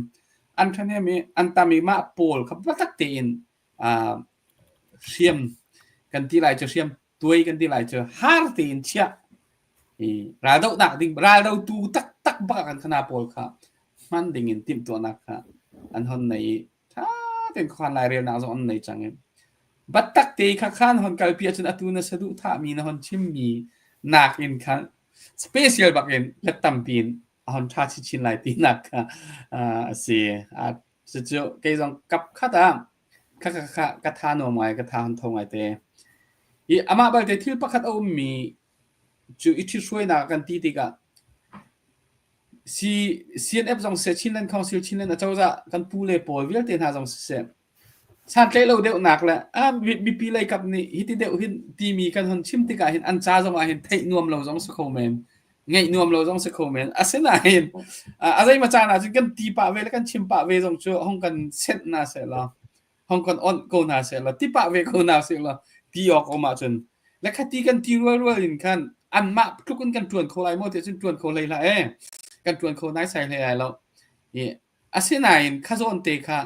an ṭhahnem i an tam i mah pawl kha biatak tein uh, hriam kan ti lai cu hriam tuai kan ti lai cu har tein chiah i raldohnak ding raldotu taktak bak kan khana pawl kha hman ding in timhtuahnak kha an hon nei i ṭha tein khuakhan lairelnak zong an nei cang i biatak te kha khan hon kalpi ahcun atu na saduhthahmi na hon chimmi nakin khan special bak in let tampi in. a hon ṭha chinchin lai tinak kha a si. Cucu kei zong kap khat ah kha kha kha ka tha nuam ngai, ka tha hon tho ngai te. I amah balte thil pakhat a ummi cu i ṭhithruainak kan ti tikah C, CNF zong siseh, Chinland Council, Chinland acozah kan pu le pawl vialte hna zong siseh, santlaih lo deuhnak le ah mipi lei kap nih hiti deuh hin timi kan hon chim tikah hin an ca zong ah hin theih nuam lo zong si kho men ngeih nuam lo zong si kho men asinain a zeima caan ah cun kan ti pah ve le kan chim pah ve zong cu hong kan senh na seh law hong kan onh ko hna seh law ti pah ve ko hna seh law ti awk um ahcun le khati kan ti rual rual in khan anmah tluk in kan ṭuan kho lai maw ti cun ṭuan kho hlei hlah e kan ṭuan kho nai sai hlei lai lo i asinain kha zawn te kha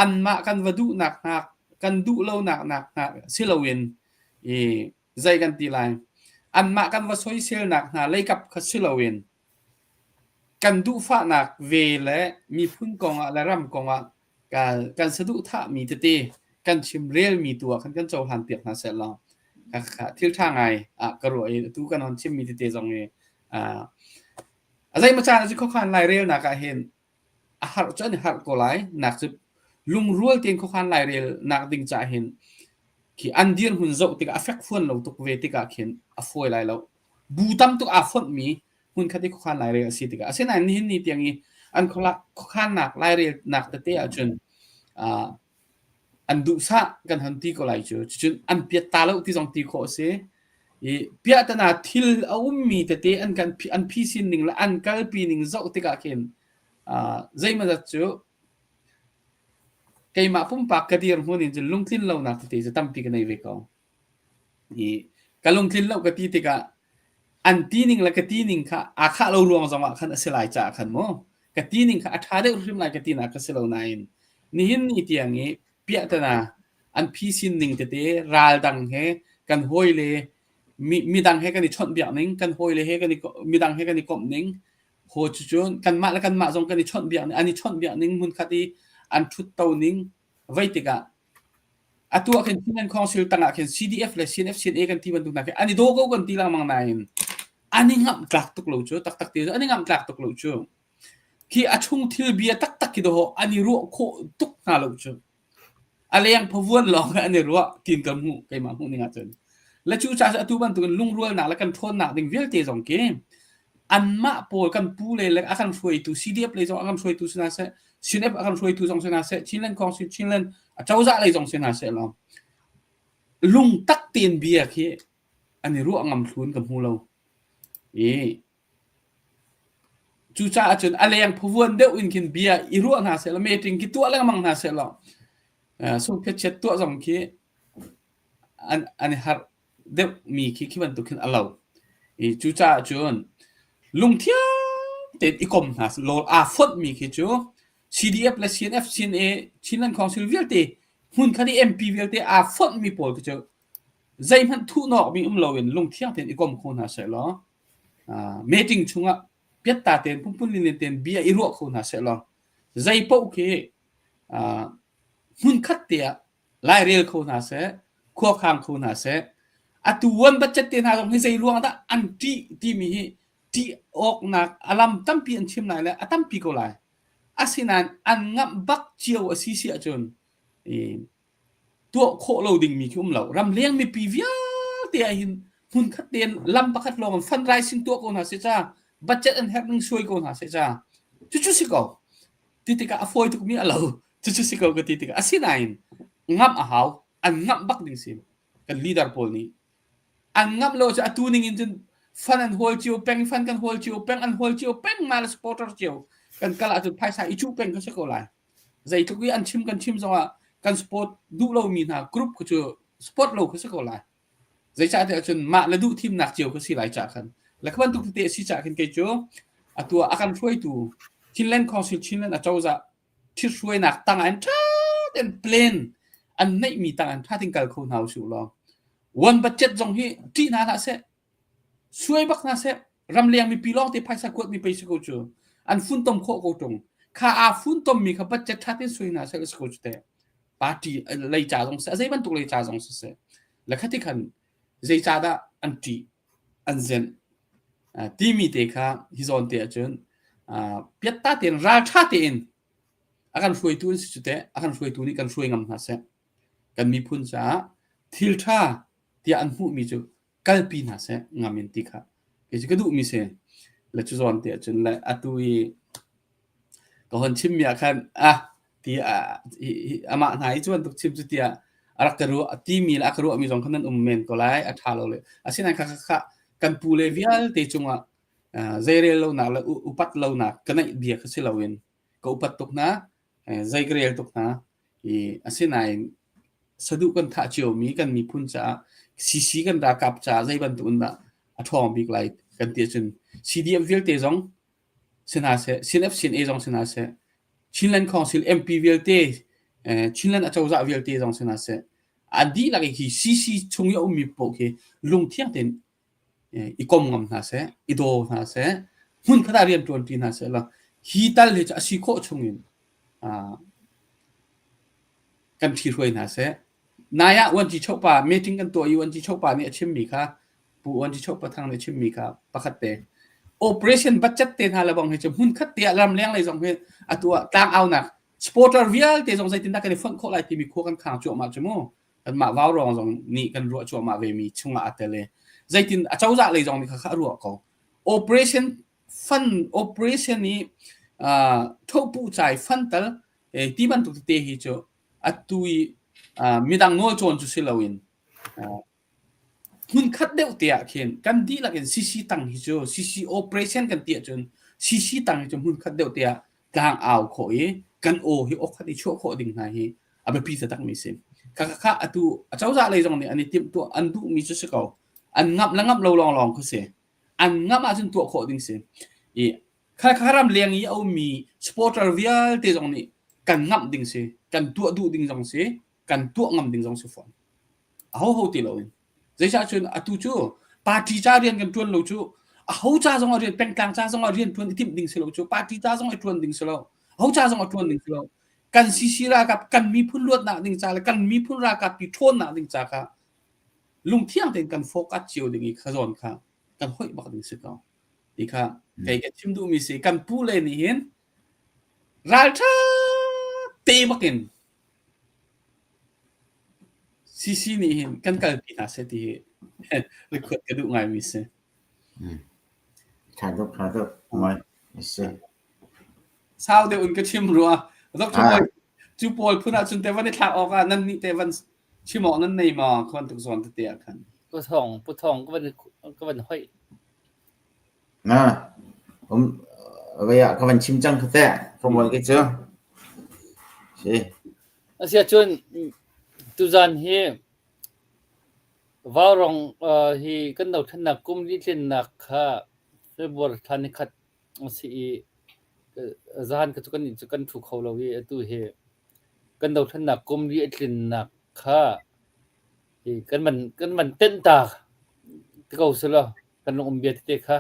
anmah kan va duhnak hna kan duh lonak nak hna si loin i zei kan ti lai anmah kan va soiselnak hna leikap kha si loin kan duhfahnak ve le miphun kongah le ram kongah kan saduhthahmi tete kan chimrelmi tu ah khan kan cohlan piak hna seh law thil ṭha ngai ah ka ruah i atu kan hon chimmi tete zong hi a zeimaw caan ah khuakhan lairelnak ah hin a harh cu an i harh ko lai nak cu lungrual tein khuakhan lairelnak ding caah hin khi an dirhmun zoh tikah a fekfuan lo tuk ve tikah khin a fawi lai lo. Bu tam tuk aa fonhmi hmunkhat i khuakhan lairel a si tikah asinain nihin ni tiang i an khuakhannak lairelnak tete ahcun an duhsah kan hon ti ko lai cu. Cucun an piat ta lo ti zong ti khawh a si. I piahtana thil a ummi tete an kan an phisin ning le an kalpi ning zoh tikah khin zeimawzat cu keimah pumpak ka dirhmun in cun lungtlin lonak tete cu tampi ka nei ve ko. I ka lungtlin lo ka ti tikah an ti ning le ka ti ning kha aa khah lo ruang zongah khan a si lai caah khan mu ka ti ning kha a ṭha deuh hrim lai ka tinak ka si lo nain nihin ni tiang i piahtana an phisin ning tete ral dang he kan hawile mi midang he kan i chawnhbiak ning kan hawile he kan i midang he kan i komh ning haw cucun kanmah le kanmah zong kan i chawnhbiak ning an i chawnhbiak ning hmunkhat i an ṭhutto ning vei tikah Atu ah khin Chinland Council tangah khin CDF le CNF CNA kan ti bantuk hna khi an i daw ko kan ti lengmang nain an i ngamh tlak tuk lo cu taktak ti cu an i ngamh tlak tuk lo cu. Khi a chung thil bia taktak khi dawh an i ruah khawh tuk hna lo cu. A leng phavuan lawng an i ruah tiin ka hmuh keimah hmuh ning ahcun. Le cu caah atu bantukin lungrualnak le kan ṭhawnnak ding vialte zong khi anmah pawl kan pu le le a kan hruaitu CDF lei zong a kan hruaitu si hna seh CNF a kan hruaitu zong si hna seh Chinland Council Chinland acozah lei zong si hna seh law lungtak tein bia khi an i ruah ngam thlun ka hmu lo i cucaah cun a leng phavuan deuh in khin bia i ruah hna seh law meeting khi tuah lengmang hna seh law sungphiat tuah zong khi an an i harh deuhmi khi khi bantuk khin a lo. I cucaah cun lungthiang tein i kom hna law aa fonhmi khi cu CDF le CNF, CNA, Chinland Council vialte hmunkhat i MP vialte aa fonhmi pawl khi cu zeihmanh thuhnawkmi um loin lungthiang tein i kom kho hna seh law meeting chungah piatta tein pumpun linen tein bia i ruah kho hna seh law zei paoh khi hmunkhat te ah lairel kho hna seh, khuakhang kho hna seh. Atu wan budget te hna zong hi zei ruang dah an ṭih timi hi ṭih awknak a lam tampi an chim lai le a tampi ko lai. Asinain an ngamh bak cio a si si ahcun i tuah khawh lo dingmi khi um lo. Ramleng mipi vialte ah hin hmunkhat tein lam pakhat lawng in fundraising tuah ko hna seh ca, budget an herh ning suai ko hna seh ca. Cucu si ko. Ti tikah a fawi tukmi a lo. Cucu si ko ka ti tikah asinain ngamh a hau. An ngamh bak ding si. Kan leader pawl nih. An ngamh lo cu atu ning in cun fan an hawl cio peng, fan kan hawl cio peng, an hawl cio peng ma le supporter cio kan kal ahcun phaisa i cuh peng ka si ko lai. Zeitluk i an chim kan chim zongah kan support duh lomi hna group khu cu support lo kha si ko lai. Zeicahtiah cun mah le duh thimnak cio ka si lai cah khan. Le kha bantuk tete a si cah khin kei cu atu ah a kan hruaitu Chinland Council Chinland acozah ṭhithruainak tangah in ṭha tein plan an neihmi tangah in ṭha tein kal kho hna usih law one budget zong hi ṭih hna hlah seh suai bak hna seh ramleng mipi lawng te phaisa kuatmi pei si ko cu an funtom khawh ko ṭung kha aa funtommi kha budget ṭha tein suai hna seh si ko cu teh party lei ca zong seh zei bantuk lei ca zong siseh le khati khan zeicahdah an ṭih an zenh timi te kha hi zawn te ahcun. Piatta tein ralṭha tein a kan hruaitu an si cu teh a kan hruaitu nih kan hruai ngam hna seh. Kan miphun caah thil ṭha tiah an hmuhmi cu kalpi hna seh ngam in ti kha kei cu ka duhmi si. Le cu zawn te ahcun le atu i ka hon chimmi ah khan ah ti amah hna i cu bantuk chim cu tiah a rak ka ruah timi le a ka ruahmi zong kha nan um men ko lai a ṭha lo le asinain kha kha kan pu le vialte cungah zeirel lonak le upat lonak ka neih bia kha si loin ka upat tuk hna zei ka rel tuk hna i asinain saduh kan thah ciomi kan miphun caah CC kan ralkap caah zei bantuk in dah a ṭhawng bik lai kan ti ahcun CDF vialte zong si hna seh CNF CNA zong si hna seh Chinland Council MP vialte Chinland acozah vialte zong si hna seh an dihlak i khi CC chung i a ummi paoh khi lungthiang tein i kom ngam hna seh, i daw hna seh, hmunkhat ah rian ṭuanṭi hna seh law hi tal hi cu a si khawh chungin kan ṭhihruai hna seh. Nai ah Uanci Chopa meeting kan tuah i Uanci Chopa nih a chimmi kha Pu Uanci Chopa Thang nih a chimmi kha pakhat te operation budget te hna le bang hi cu hmunkhat te ah ram leng lei zong hi atu ah tlangaunak supporter vialte zong zeitindah kan i fonh khawh lai timi khua kan khang cuahmah cu mu. Kanmah vaurawng zong nih kan ruah cuahmah vemi chungah aa tel i zeitin acozah lei zong nih kha a ruah ko. Operation fund operation i thohpuh cai fund tal ti bantuk tete hi cu atu i midang nawl cawn cu si loin hmunkhat deuh te ah khin kan dihlak in CC tang hi cu CC operation kan ti ahcun CC tang hi cu hmunkhat deuh te ah tlang au khawh i kan aw hi awkhat i chuah khawh ding hna hi a biapi taktakmi si. Kha kha atu acozah lei zong nih an i timhtuah an duhmi cu si ko. An ngamh le ngamh lo lawnglawng kha si. An ngamh ahcun tuah khawh ding si. I kha kha ram leng i a ummi supporter vialte zong nih kan ngamh ding si, kan tuah duh ding zong si, kan tuah ngam ding zong si fawn. Ahoho ti loin. Zeicah cun atu cu party ca rian kan ṭuan lo cu aho ca zong ah rian pengtlang ca zong ah rian ṭuan i timh ding si lo cu party ca zong i ṭuan ding si lo aho ca zong ah ṭuan ding si lo kan CC ralkap kan miphun luatnak ding ca le kan miphun ralkap pi ṭhawnnak ding ca kha lungthiang tein kan focus cio ding i kha zawn kha kan hoih bak ding si ko ti kha kei ka chim duhmi si kan pu le nih hin ralṭha te bakin CC nih hin kan kalpi hna seh ti hi record ka duh ngaimi si. Ṭha tuk, ṭha tuk. Mawi, si. Sau deuh in ka chim rua. Dr. Mawi, cu pawl phun ahcun te van i thlak awk ah nan nih te van chim awk nan nei maw? Ka bantuk zawn tete ah khan. Pu Thawng, Pu Thawng ka van ka van hoih. Na, um, vei ah ka van chim cang kha teh. Ka mawi ke cu. Si. Asiahcun tuzan hi Vaurawng hi kan dothlennak kum litlinnak kha February thla nikhat a si i zahan kha cu kan nih cu kan ṭhu kho lo i atu hi kan dothlennak kum li a tlinnak kha kan van kan van tenh ta ti ko selaw kan lung um bia tete kha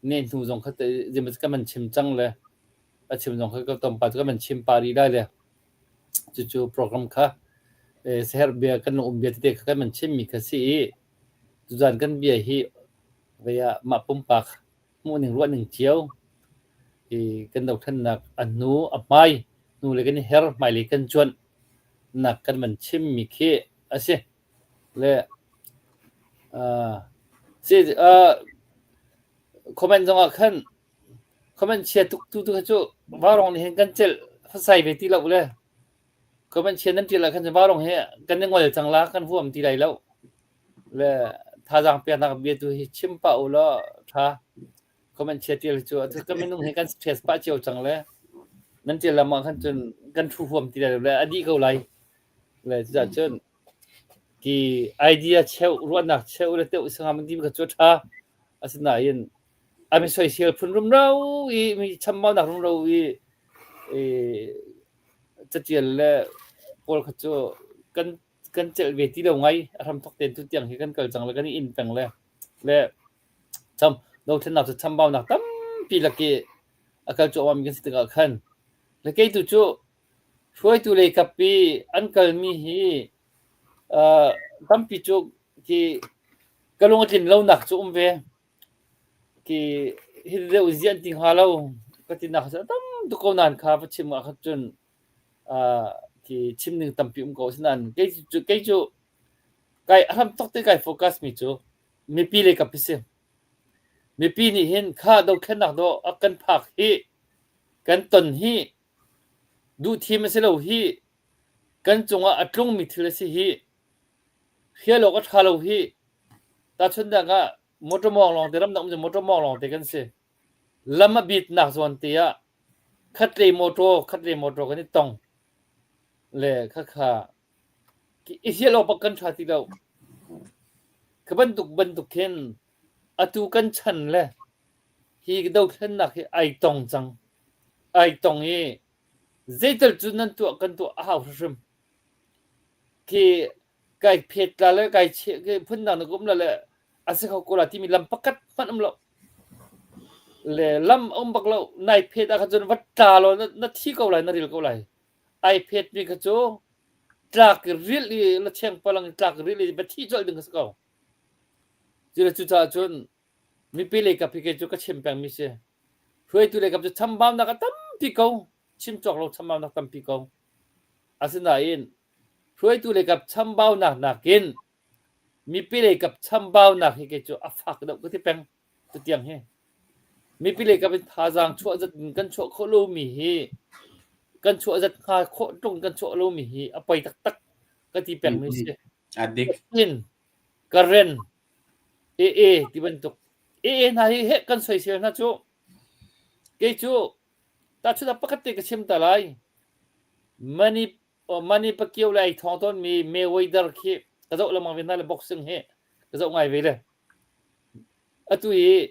nehhnu zong kha zeimaw kan van chim cang le a chim zong kha ka tlawmpal cu kan van chim pah rih lai le cucu program kha siaherh bia kan lung um bia tete kha kan van chimmi kha si i tuzan kan bia hi vei ah mah pumpak hmuhning ruahning cio i kan dothlennak a hnu a hmai hnu le kan i her hmailei kan cuanh nak kan van chimmi khi a si. Le uh, si uh, comment zong ah khan comment chia tuk tu tu kha cu vaurawng nih hin kan celh fasai ve ti lo le comment chia nan ṭial ah khan vaurawng hi kan i ngol cang la kan huam ti lai lo le thazaang peknak bia tu hi chim pah u law ṭha comment chia ṭial cu atu kan minung hi kan stress pah cio cang le nan ṭial lam ah khan cun kan ṭhu huam ti lai lo le a dih ko lai le cucah cun ki idea cheuh ruahnak cheuh le teuh sangam ti kha cu ṭha asinain a mi soisel phun rumro i mi chambaunak rumro i i catial le pawl kha cu kan kan celh ve ti lo ngai a hramthok tein tutiang hi kan kal cang le kan i in peng le le cham dothlennak cu chambaunak tampi lak i a kal cuahmah mi kan si tikah khan le kei tu cu hruaitu lei kap i an kalmi hi uh, tampi cu khi ka lung a tlin lonak cu um ve. Khi hi deuh zian ti hnga lo. ka tinak a tam tuk ko nain kha va chim ah khan cun khi chim ning tampi um ko asinain kei cu kei cu kai a hram tok te kai focus mi cu mipi lei kap hi si. Mipi nih hin kha dothlennak dawh a kan phak hi kan ton hi duhthim a si lo hi kan cungah a tlungmi thil a si hi hrial awk a ṭha lo hi tahchunhnak ah motor mawng lawngte ramdang um cu motor mawng lawngte kan si. Lam a bitnak zawn te ah khatlei motor khatlei motor kan i tong le khakha i hrial awk bak kan ṭha ti lo. Kha bantuk bantuk khin atu kan chan le hi dothlennak hi ai tong cang. Ai tong i zeital cu nan tuah kan tuah a hau hrimhrim. Khi kai phet la le kai cheh phundang na um la le a si kho ko la timi lam pakhat hmanh um lo. Le lam a um bak lo. Nai phet ah khan cun va tla law na, na thi ko lai, na ril ko lai. Ai phet mi kha cu tlak rilh i la cheng palang i tlak rilh i va thi colh ding kha si ko. Cu le cucaah cun mipi lei kap hi kei cu ka chim pengmi si. Hruaitu lei kap cu chambaunak a tampi ko. Chim cawk lo chambaunak tampi ko. Asinain hruaitu lei kap chambaunak nakin mipi lei kap chambaunak hi kei cu a fak deuh ka ti peng. Tutiang hi. Mipi lei kap in thazaang chuah zat in kan chuah khawh lomi hi kan chuah zat hnga khawh tlung kan chuah lomi hi a poi taktak ka ti pengmi si. A dik. In Karen AA ti bantuk AA hna hi heh kan soisel hna cu kei cu tahchunhnak pakhat te ka chim ta lai Manny Manny Pacquiao le ai thawng tawnmi Mayweather khi ka zoh lengmang ve hna le boxing hi ka zoh ngai ve le atu i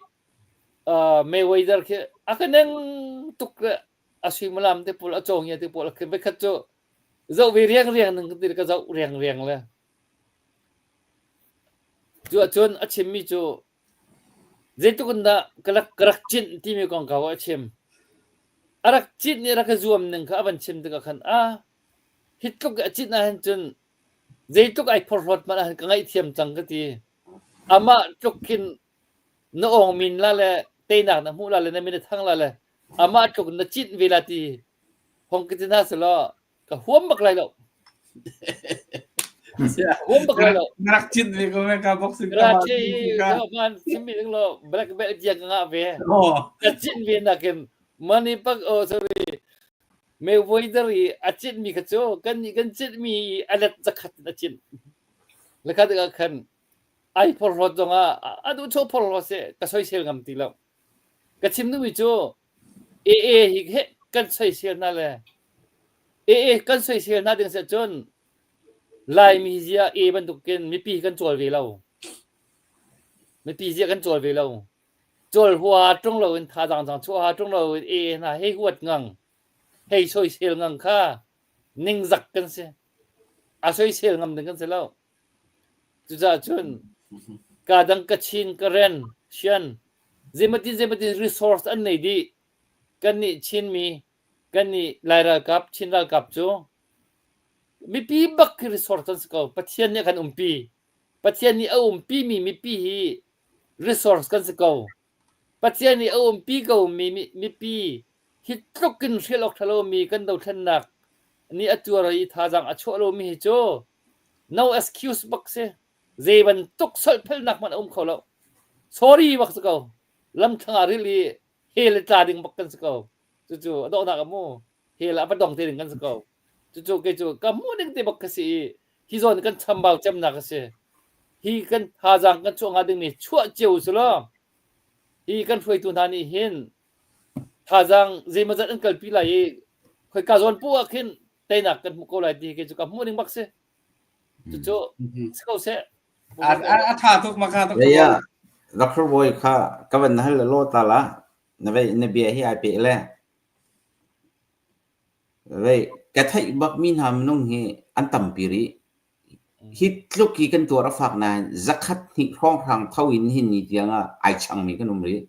uh, Mayweather khi a ka neng tuk le a suimilam te pawl a cawngia te pawl khi voikhat cu zoh ve riang riang ning ka ti ka zoh riang riang le Cu ahcun a chimmi cu zeitluk in dah ka rak, ka rak cinh timi kongkau a chim. A rak cinh i rak i zuam ning kha a van chim tikah khan ah hi tluk i a cinh ahhin cun zeitluk ai phorhlawt hmanh ahhin ka ngaihthiam cang ka ti. Amah tluk khin na awng min la le teinak na hmuh la le na min a thang la le amah tluk na cinh ve la ti hong ka ti hna selaw Ka huam bak lai lo. Huam bak lai lo. Na rak cin ve ko me ka boxing ka ma. Ka man chimmi ding lo black belt tiang ka ngah ve. Ka cin ve nakin money pak oh sorry Mayweather i a cin mi kha cu kan nih kan cin mi a let zakhat in a cin. Lekha tikah khan ai phorhlawt zongah a duh cho phorhlawt se ka soisel ngam ti lo. Ka chim duhmi cu AA hi he kan soisel hna le AA kan soisel hna ding si ahcun Laimi zia A bantukin mipi kan cawl ve lo. Mipi zia kan cawl ve lo. Cawl hua ṭung loin thazaang cang chuah ha ṭung loin AA hna hei huat ngang, hei soisel ngang kha ningzak kan si. A soisel ngam ding kan si lo. Cucaah cun kaa dang Kachin, Karen, Shan zeimatin zeimatin resource an nei dih. Kannih Chinmi, kannih Lai ralkap, Chin ralkap cu mipi bak khi resource kan si ko. Pathian nih a kan umpi. Pathian nih a umpimi mipi hi resource kan si ko. Pathian nih a umpi komi mipi hi tluk in hrial awk ṭha lomi kan dothlennak nih a tuar i thazaang a chuah lomi hi cu No excuse bak si. Zei bantuk solhphelnak hmanh a um kho lo. Sorry bak si ko. Lamthlang ah ril i hell i tla ding bak kan si ko. Cucu a dawhnak a mu. Hell ah va dong te ding kan si ko. Cucu kei cu ka hmuh ning te bak ka si i hi zawn kan chambau cemnak a si. Hi kan thazaang kan chuah hnga dingmi chuah cio u law hi kan hruaitu hna nih hin thazaang zeimawzat an kalpi lai i khoika zawn poah ah khin teinak kan hmuh ko lai ti hi cu ka hmuh ning bak si. Cucu si ko seh. A tha tuk maka tuk. Ya Dr. Boy kha ka van hal lo ta la na vei na bia hi ai pe le vei ka theih bak mi hna minung hi an tampi rih hi tluk hi kan tuar a fak nain zakhat hnih hrawnghrang tho in hin ni tiang ah ai chang mi kan um rih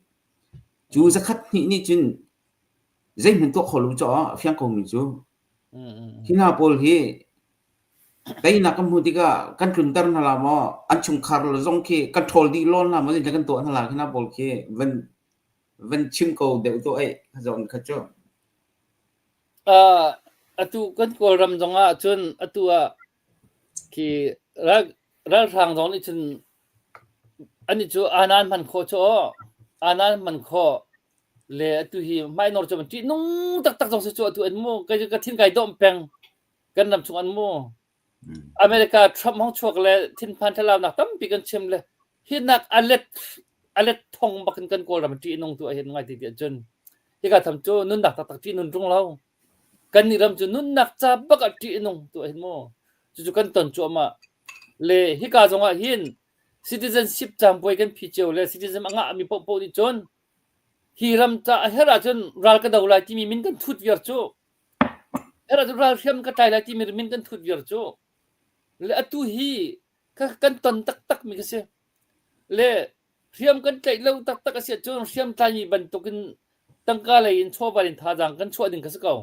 cu zakhat hnih nih cun zeihmanh tuah kho lo caw a fiang ko mi cu Hi hna pawl hi teinak kan hmuh tikah kan tlunter hna la maw, an chungkhar zong khi kan ṭhawl dih lawn hna maw, zeitin kan tuah hna la, hi hna pawl khi van Van chim ko deuh tuah ei zawn kha cu. Uh, atu kan Kawlram zong ah cun atu ah khi ral ralhrang zong nih cun ani cu anan hman khawh cu aw anan hman khawh le atu hi hmainor cu ṭih nung taktak zong si cu atu an mu ka ka thin kai dawm peng kan ram chung an mu America Trump hong chuak le thinphan thlalaunak tampi kan chim le hinak alet alet thong bakin kan Kawlram ṭih nung tu ahin ngai ti ti ahcun hika tham cu nunnak taktak ṭih nun ṭung lo kan nih ram cu nunnak ca bak ah ṭih nung tu ahin mu cucu kan ton cuahmah le hika zong ah hin citizenship caampuai kan phi cio le citizen a ngah mi paohpaoh nih cun hi ram ca a herh ahcun ral ka do lai timi min kan thut viar cu herh ahcun ralhriam ka tlai lai timi min kan thut viar cu le atu hi kan ton taktak mi ka si le hriam kan tlaih lo taktak a si ahcun hriam tlaimi bantukin tangka lei in chawva in thazaang kan chuah ding kha si ko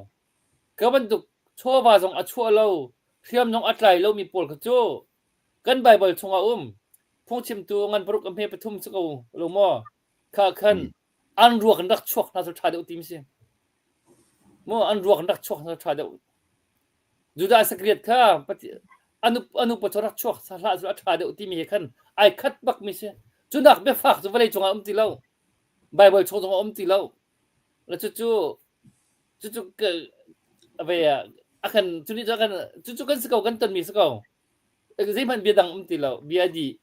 ka bantuk chawva zong a chuah lo hriam zong a tlai lomi pawl kha cu kan Baibal chungah um phungchimtu ngan paruk a hme pathum si ko lo maw kha khan an ruak in rak chuak hna cu ṭha deuh ti si mu an ruak in rak chuak hna ṭha deuh Judah Iscariot kha anu anu pa cu rak chuak hlah cu a ṭha deuh timi he khan ai khat bak mi si cunak biafak cu vawlei cungah um ti lo Baibal chung zongah um ti lo le cucu cucu ve a kan cu nih kan cucu kan si ko kan tonmi si ko zeihmanh bia dang um ti lo bia dih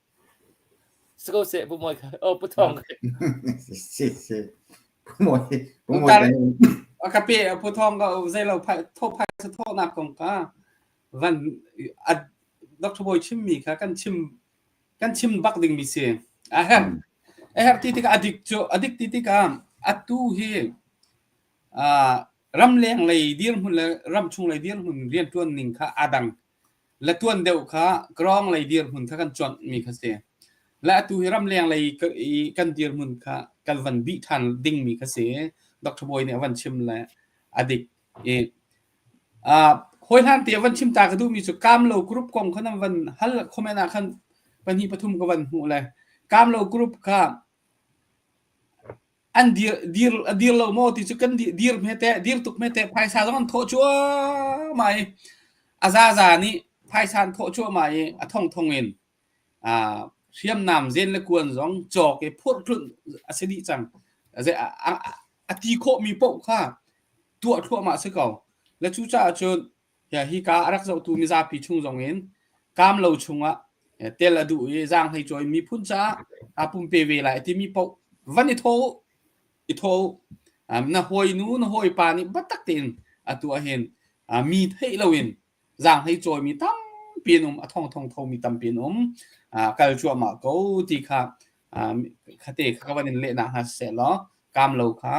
si ko seh pu mawi oh pu thawng si si pu mawi pu mawi ka pe pu thawng ka zei lo phai tho phai sa tho nak kong ka van a Dr. Bawi chim mi kha kan chim kan chim bak ding mi si a her a her ti tikah adik cu adik ti tikah atu hi ramleng lei dirhmun le ramchung lei dirhmun rianṭuan ning kha aa dang. Le tuan deuh kha krawng lei dirhmun kha kan cuanh mi kha si. Le atu hi ramleng lei i kan dirhmun kha kan van bih ṭhan ding mi kha si. Dr. Bawi nih a van chim le a dik. I hawi hlan te a van chim ta ka duhmi cu Kamlo group kong kha nan van hal comment ah khan pahnih pathum ka van hmuh le Kamlo group kha An dir dir a dir lo maw ti cu kan dir hme teh dir tuk hme teh phaisa zong an thawh cuahmah i a zaza nih phaisa an thawh cuahmah i a thongthong in uh, hriamnam zen le kuan zong cawk i phurh tlunh a si dih cang. A, a, a ti khawhmi paoh kha tuah thluahmah si ko. Le cucaah cun Hika a rak zohtu mizapi chung zongin kaamlo chungah tel a duh i zaanghlei cawi miphun caah aa pumpe ve lai a timi paoh van i thawh u, i thawh u. Na hawinu, na hawipa nih biatak tein atu ahhin mi theih loin zaanghlei cawimi tampi an um, a thongthong thomi tampi an um. Kal cuahmah ko ti kha khate kha ka van in lehnak hna siseh law kaamlo kha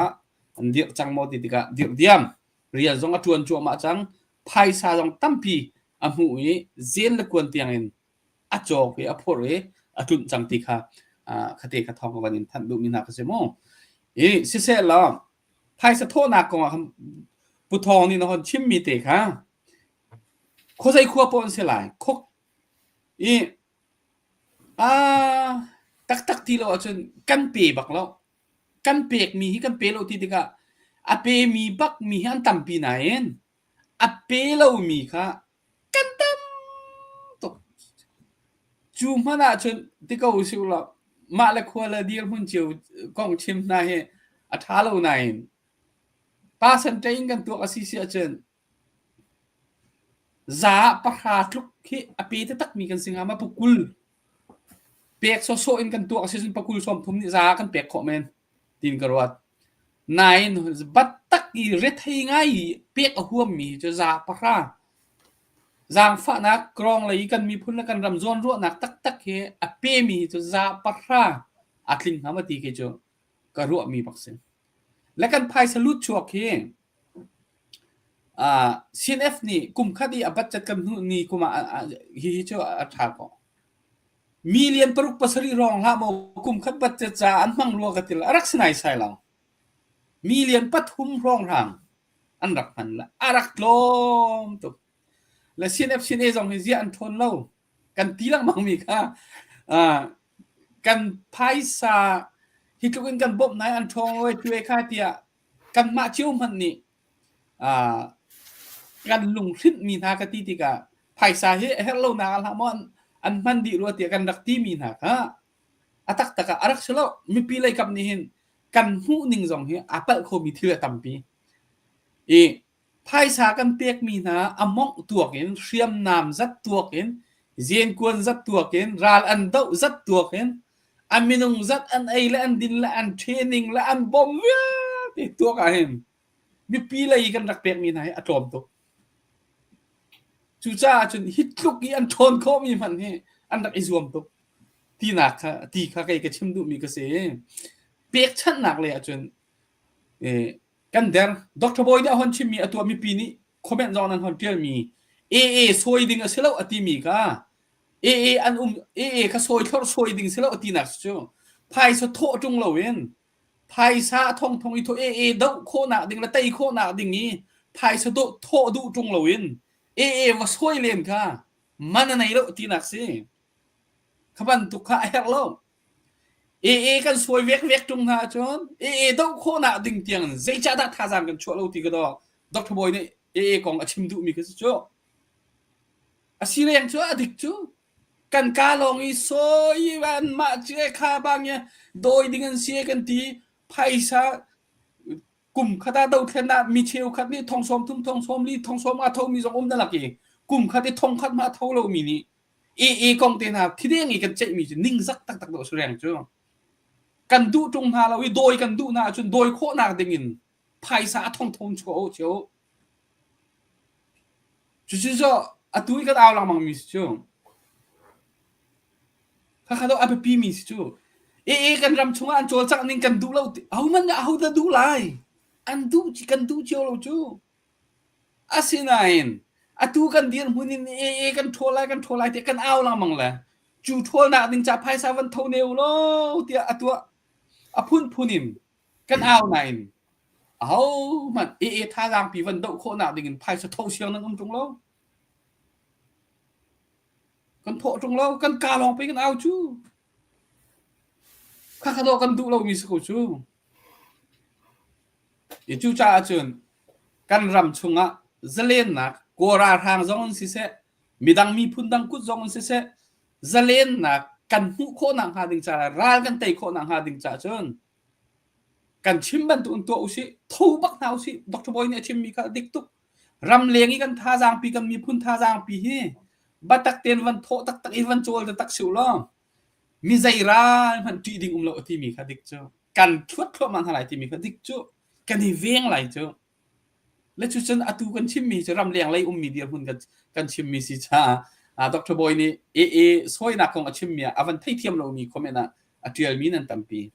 an dirh cang maw ti tikah dirh diam. Rian zong a ṭuan cuahmah cang. Phaisa zong tampi a hmuh i zen le kuan tiangin a cawk i a phurh i a tlunh cang ti kha khate kha thawng ka van in thanh duhmi hna ka si mu. I siseh law phaisa thawhnak kong ah khan Pu Thawng nih na hon chimmi te kha khuazei khua paoh an si lai. Khuk i a taktak ti lo ahcun kan pe bak lo. Kan pekmi hi kan pe lo ti tikah a pemi bakmi hi an tampi nain a pe lomi kha kan tam tuk. Cu hmanh ahcun ti ko usih law mah le khua le dirhmun cio kong chim hna hi a ṭha lo nain percentage in kan tuak a si si ahcun za pahra tluk hi a pe taktakmi kan si hnga ma pakul. Pek sawhsawh in kan tuak a si cun pakul 30 nih za kan pek khawh men tiin ka ruat. Nain battak i rethei ngai i pek a huammi cu za pahra. Zaangfahnak krawng lei i kan miphun le kan ram zawnruahnak taktak hi a pemi cu za pahra a tling hnga ma ti khi cu ka ruahmi bak si. Le kan phaisa lut chuak hi CNF nih kum khat i a budget kan hnuh ni kum ah hihi cu a ṭha ko. Million paruk pasarih hrawng hlah maw kum khat budget ca an hmang rua ka ti lo. A rak si naisai lo. Million pathum hrawnghrang an rak hman la. A rak tlawm tuk. Le CNF CNA zong hi ziah an ṭhawn lo. Kan ti lengmang mi kha kan phaisa Hi tluk in kan bawmh hna i an ṭhawng lo e tu e kha tiah kanmah cio hmanh nih uh, kan lunghrinhmi hna ka ti tikah phaisa hi a herh lonak ah hlah maw an, an hman dih rua tiah kan rak timi hna kha a taktak ah a rak si lo. Mipi lei kap nih hin kan hmuh ning zong hi aa palh khomi thil a tampi. I Phaisa kan pekmi hna a mawngh tuak in, hriamnam zat tuak in, zenkuan zat tuak in, ral an doh zat tuak in, a minung zat an ei le an din le an training le an bawmh vialte tuak ahhin mipi lei i kan rak pekmi hna hi a tlawm tuk. Cucaah cun hi tluk i an ṭhawn khawhmi hmanh hi an rak i zuam tuk tinak kha ti kha kei ka chim duhmi ka si. Pekchanhnak lei ahcun kan der. Dr. Bawi nih a hon chimmi a tuah mipi nih comment zong nan hon ṭialmi AA sawi ding a si lo a timi kha AA an um AA kha sawi thlorh sawi ding si lo a tinak cu phaisa thawh ṭung loin phaisa a thong thong i thawh AA doh khawhnak ding le tei khawhnak ding i phaisa dawh thawh duh ṭung loin AA va sawi len kha man a nei lo tinak si. Kha bantuk kha a herh lo. AA kan sawi vekvek ṭung hna ahcun AA doh khawhnak ding tiang in zeicahdah thazaang kan chuah lo ti ka dawh. Dr. Bawi nih AA kong a chim duhmi kha si cu. A si leng cu a dik cu. Kan ka lawng i sawi anmah cu kha bang i dawi ding an si kan ti. Phaisa kum khat ah dothlen ah mi cheukhat nih thong sawm thum thong sawm li thong sawm nga thomi zong um na lak i kum khat i thong khat hmah tho lomi nih AA kong te hna thideng i kan ceihmi cu ningzak taktak dawh si reng cu. Kan duh ṭung hna lo i dawi kan duh hna ahcun dawi khawhnak ding in phaisa a thongthong chuah u cio. Cucu cu atu i kan au lengmang mi si cu. Khakha dawh a biapi mi si cu. AA kan ram chungah an cawlcangh ning kan duh lo. Ahohmanh nih aho dah duh lai? An duh kan duh cio lo cu. Asinain atu kan dirhmun in AA kan ṭhawl lai kan ṭhawl lai tiah kan au lengmang le cu ṭhawlnak ding ca phaisa van tho ne u law tiah a tuah a phunphun in kan au nain ahohmanh AA thazaang pi van doh khawhnak ding in phaisa tho siang nan um ṭung lo. Kan thawh ṭung lo, kan kaa lawng pei kan au cu. Khakha dawh kan duh lomi si ko cu. I cucaah cun kan ram chungah zalennak Kawl ralhrang zong in siseh, midang miphun dang kut zong in siseh, zalennak kan hmuh khawhnak hnga ding caah ral kan tei khawhnak hnga ding caah cun kan chim bantuk in tuah usih, tho bak hna usih. Dr. Bawi nih a chimmi kha dik tuk. Ramleng i kan thazaang pi kan miphun thazaang pi hi batak tein van thawh taktak i van cawl taktak si u law mi zei ral hmanh ṭih ding um lo a timi kha dik cu. Kan thuat thluahmah hna lai timi kha dik cu. Kan i veng lai cu. Le cucun atu kan chimmi cu ramleng lei ummi dirhmun kan, kan chimmi si caah uh, Dr. Bawi nih AA sawinak kong a chimmi ah a van theithiam lomi comment ah a ṭialmi nan tampi.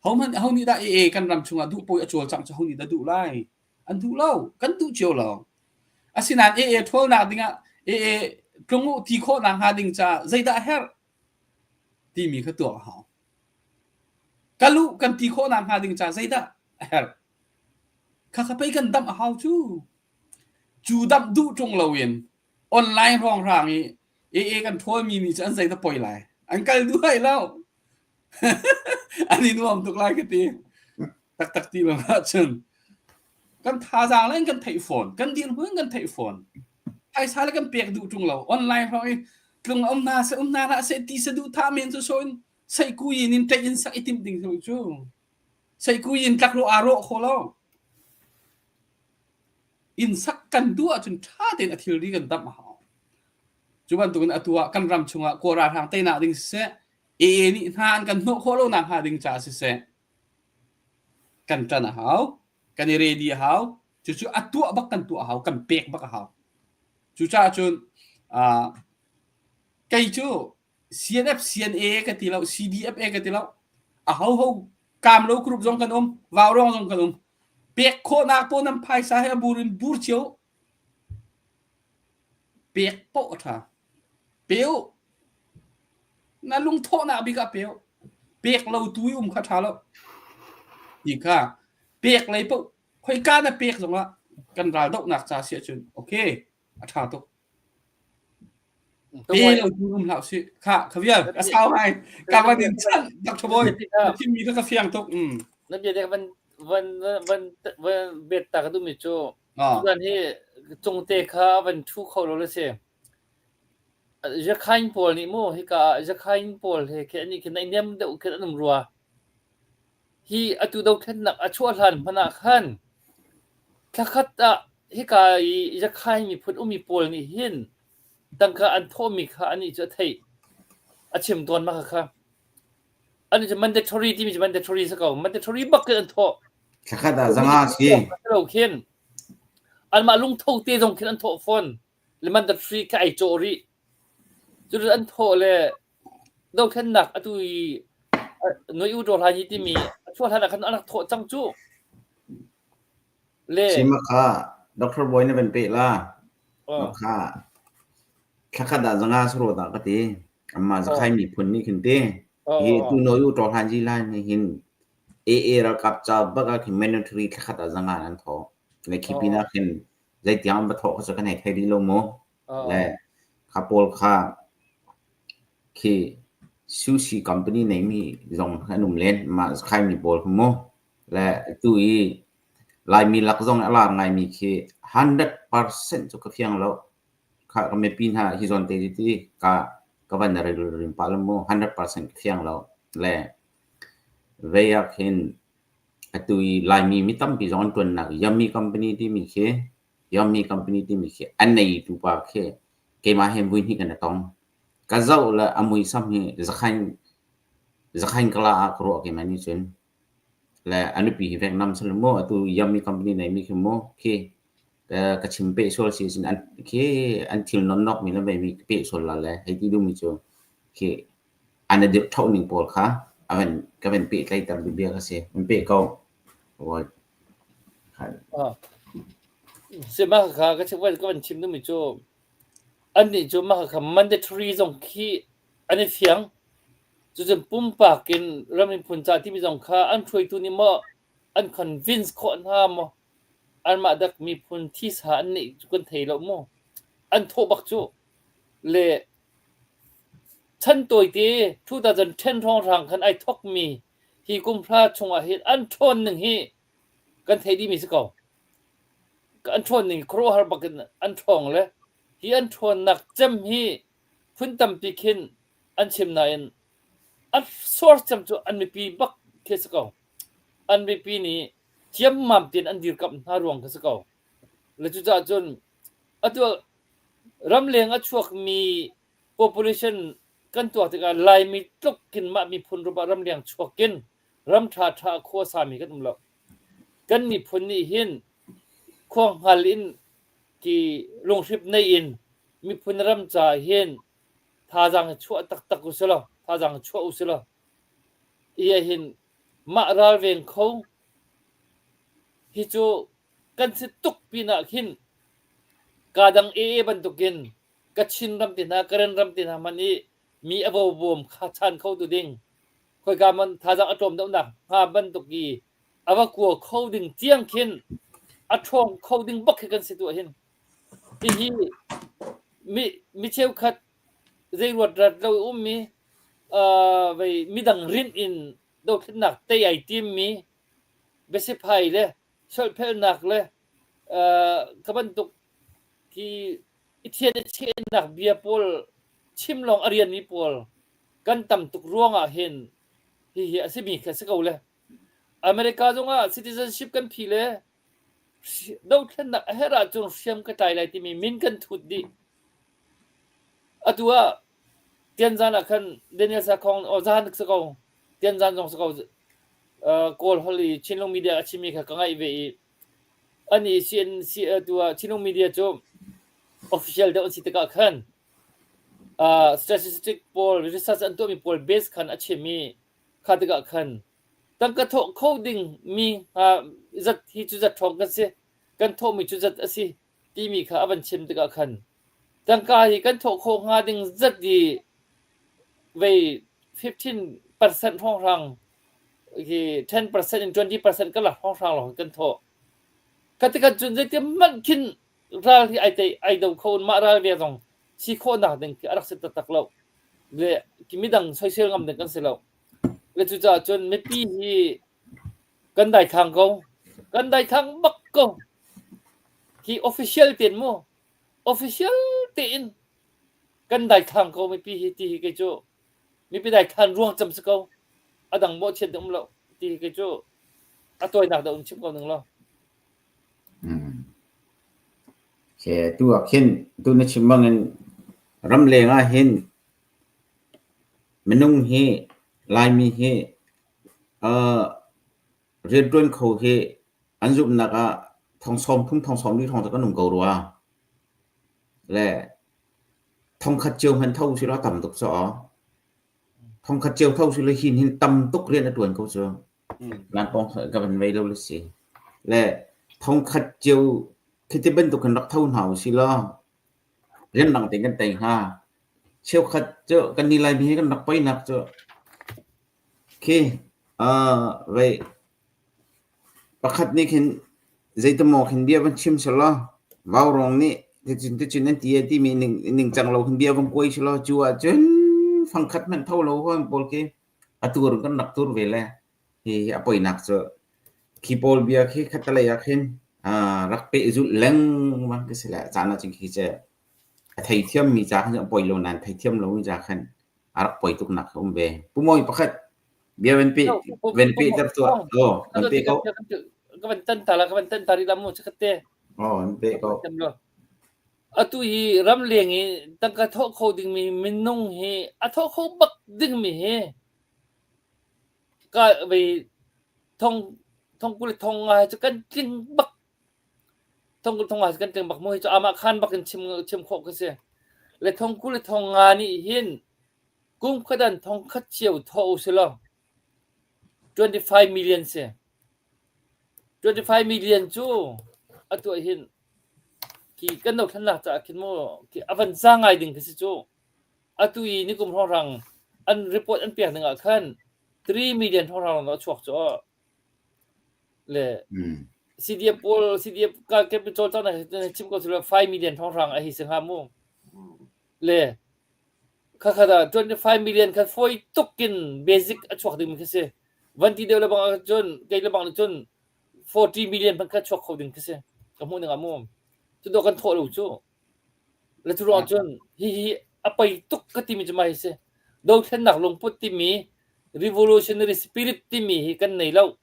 Ho hmanh ho nih dah AA kan ram chungah duh pawi a cawlcangh cu ho nih dah duh lai? An duh lo. Kan duh cio lo. Asinain AA ṭhawlnak dingah AA tlung u ti khawhnak hnga ding caah zeidah a herh timi kha tuak a hau. Ka luh kan ti khawhnak hnga ding caah zeidah a herh? Khakha pei kan damh a hau cu. Cu damh duh ṭung loin online hrawnghrang i AA kan ṭhawlmi nih cu an zeidah poi lai? An kal duh hai lo. An i nuam tuk lai ka ti. Taktak ti lo ahcun kan thazaang le kan theih fawn, kan dirhmun kan theih fawn. Phaisa le kan pek duh ṭung lo. Online hrawng i tlung um hna seh um hna hlah seh ti saduhthah men cu so in seihkuyin in ṭeih in sak i timh ding cu. Seihkuyin tlak rawh aa rawh kho lo. Inn sak kan duh ahcun ṭha tein a thilri kan damh a hau. Cu bantukin atu ah kan ram chungah Kawl ralhrang teinak ding siseh, AA nih hna an kan hnawh khawh lonak hnga ding caah siseh, kan ṭan a hau, kan i ready a hau. Cucu a tuah bak kan tuah a hau, kan pek bak a hau. Cucaah cun uh, kei cu CNF CNA ka ti lo, CDFA ka ti lo. A ho ho kaam lo group zong kan um, vaurawng zong kan um. Pek khawhnak pawl nan phaisa he a bur in bur cio. Pek paoh a ṭha. Pe u. Na lungthawhnak bik ah pe u. Pek lo tu i um kha ṭha lo. Ti kha pek lei paoh khoika na pek zongah kan ral dohnak ca si ahcun okay a ṭha tuk. Pe lo tu um hlah usih. Kha kha vial a sau ngai. Ka van in chanh Dr. Boy. Na chimmi kha ka fiang tuk. Mm. Na bia dek van van van van bet ta ka duhmi cu tutan hi cungte kha van thu kho lo le si. Zakhain pawl nih mu hika ah Zakhain pawl he khi ani khi naihniam deuh khin an um rua. Hi atu dothlennak a chuah hlan hmanh ah khan thlakhat ah hika i Zakhain miphun ummi pawl nih hin tangka an thawhmi kha anih cu a theih. A chim tawn ma kha. Anih cu mandatory timi cu mandatory si ko. Mandatory bak in an thawh. Thlakhat ah zanga si. Lo khin anmah lungtho te zong khin an thawh fawn. Le mandatory kha ai cawh rih. Cu an thawh le dothlennak atu i Noi U Daw Hla Yi timi a chuah hlan ah khan an rak thawh cang cu. Le Sima kha Dr. Boy na van peh la. Kha thlakhat ah zanga saro dah ka ti. Amma zakhai miphun nih khin ti. Hi tu Noi U Daw Hlan Yi lai nih hin AA ralkap ca bak ah khin mandatory thlakhat ah zanga an thawh. Le khi pinah khin zeitiang an va thawh kha cu kan hei thei rih lo mu. Le kha pawl kha khi sushi company neimi zong an um len. Mah khaimi pawl kha mu. Le atu i Laimi lak zong a lar ngaimi khi 100% cu ka fiang lo. Kha ka mipi hna hi zawn te ti ka ka van rel rin pah lo mu. 100% ka fiang lo. Le vei ah khin atu i Laimi mi tampi zong an ṭuannak Yummy company timi khi Yummy company timi khi a neitu pa khi keimah he vui hnih kan i tong. Ka zoh le a muisam hi zakhain zakhain kala ah ka ruah keimah nih cun. Le a nupi hi Vietnam si lo maw atu Yummy company neimi khi maw khi ka chim peh sual si cun an khi an thil nonnok mi le veimi ka peh sual la le hei ti duhmi cu khi an i dirh ṭhoh ning pawl kha a van ka van pehtlaihter duh bia kha si. Van peh ko. Mah kha ka chim ka van chim duhmi cu annih cu mah kha mandatory zong khi an i fiang. Cucun pumpak in ram miphun ca timi zong kha an hruaitu nih maw an convince khawh hna maw anmah dak miphun thisa an neih cu kan thei lo mu. An thawh bak cu. Le chan tawite 2010 hrawnghrang khan ai thawkmi hi kum hra chungah hin an ṭhawn ning hi kan theih dihmi si ko. An ṭhawn ning khuaruahhar bak in an ṭhawng le hi an ṭhawnnak cem hi phun tampi khin an chim nain a source cem cu an mipi bak khi si ko. An mipi nih ciammam tein an dirkamh hna ruang khi si ko. Le cucaah cun atu ramleng a chuakmi population kan tuak tikah Laimi tluk in mah miphun rup ah ramleng chuak in ram ṭhaṭha khua sami kan um lo. Kan miphun nih hin khua hngal in ki lunghrip nei in miphun ram ca hin thazaang chuah taktak u silaw thazaang chuah u silaw hi hin mah ralveng kho hi cu kan si tuk pinah khin kaa dang ee bantukin Kachin ram te hna, Karen ram te hna hmanh i mi a bawm kha chan kho tu ding khoika man thazaang a tlawm deuhnak hnga bantuk i a va kua kho ding tiang khin a ṭhawng kho ding bak khi kan si tuah hin. Hihi mi mi cheukhat zei ruat rat lo i ummi uh, vei midang rinh in dothlennak tei ai timmi biasiphai le solhphelnak le uh, ka bantuk khi i thian i chehnak bia pawl chim lawng a rianmi pawl kan tam tuk ruangah hin hihi a simi khi a si ko le. America zongah citizenship kan phi le dothlennak a herh ahcun hriam ka tlai lai timi min kan thut dih. Atu ah Tianzan ah khan Daniel Sakhong oh zan si ko Tianzan zong si ko Kawl holh i Chinlung media a chimmi kha ka ngaih ve i Anih CNC atu ah Chinlung media cu official deuh an si tikah khan uh, statistic pawl research an tuahmi pawl base khan a chim i kha tikah khan tangka thawh kho ding mi uh, zat hi cu zat ṭhawng kan si kan thawhmi cu zat a si timi kha a van chim tikah khan tangka hi kan thawh khawh hnga ding zat i vei 15% hrawnghrang hi 10% in 20% kan lak hrawnghrang lawng kan thawh. Kha tikhan cun zeitin hmanh khin ral hi ai tei ai do kho mah ral ve zong Si khawhnak ding khi a rak si taktak lo. Le midang soisel ngam ding kan si lo. Le cucaah cun mipi hi kan daithlang ko. Kan daithlang bak ko. Hi official tein mu. Official tein kan daithlang ko mipi hi ti hi kei cu mipi daithlan ruang cem si ko. A dang mawhchiat ding um lo ti hi kei cu a tawinak dah um chim ko ning law. Tu ah khin tu na chim bangin ramleng ah hin minung hi Laimi hi rianṭuan kho hi an zumhnak ah thong 30 thong 40 hrawng cu kan um ko rua. Le thongkhat cio hmanh tho usih law a tam tuk caw. Thongkhat cio tho usih law hin hin tam tuk rian a ṭuan ko cu. Lampawng ka van vei lo le si. Le thongkhat cio khi bantuk kan rak tho hna usih law rianrang tein kan tei hnga. Cheukhat cu kan ni Laimi he kan rak poinak cu khi vei pakhat nih khin zeitimaw khin bia van chim selaw vaurawng nih ticun ticun an ti a timi ningcang lo khin bia van kuai selaw cu ahcun fangkhat hmanh tho lo hawi pawl khi a tur kan rak tur ve le hi a poinak cu khi pawl bia khi khattelei ah khin rak pehzulh lengmang khi si le caan ah cun khi cu a theithiammi ca khan cun a poi lo nain theithiam lomi ca khan a rak poi tuknak a um ve. Pu Mawi pakhat bia van peh van pehter tuah. Oh, van peh ko. Ka van tan ta la ka van tan ta rih la mu chakhat te. Oh, van peh ko. Atu hi ramleng i tangka thawh kho dingmi minung hi a thawh kho bak dingmi hi ka vei thong thong 20 thong nga cu kan tling bak thong 20 thong nga cu kan tling bak mu hi cu amah khan bak in chim chim khawh ka si le thong 20 thong nga nih hin kum khat thong khat cio thawh u si law 25 million si 25 million cu atu ah hin khi kan dothlennak caah khin mu khi a van za ngai ding khi si cu. Atu i nikum hrawnghrang an report an pek ning ah khan 3 million hrawnghrang lawng a chuak cu. Le CDF pawl CDF ka capital cawlcanghnak chim ko silo 5 million hrawnghrang a hi si hnga mu. Le khakhat ah 25 million kha fawi tuk in basic a chuak ding khi si. Van ti deuh le bang ah cun kei le bang nih cun 40 million hmanh kha chuak kho ding khi si. Ka hmuh ning ah mu. Cu dawh kan thawh lo cu. Le cu ruang cun hihi a pei tuk ka timi cu mai si. Dothlennak lungput timi revolutionary spirit timi hi kan nei lo.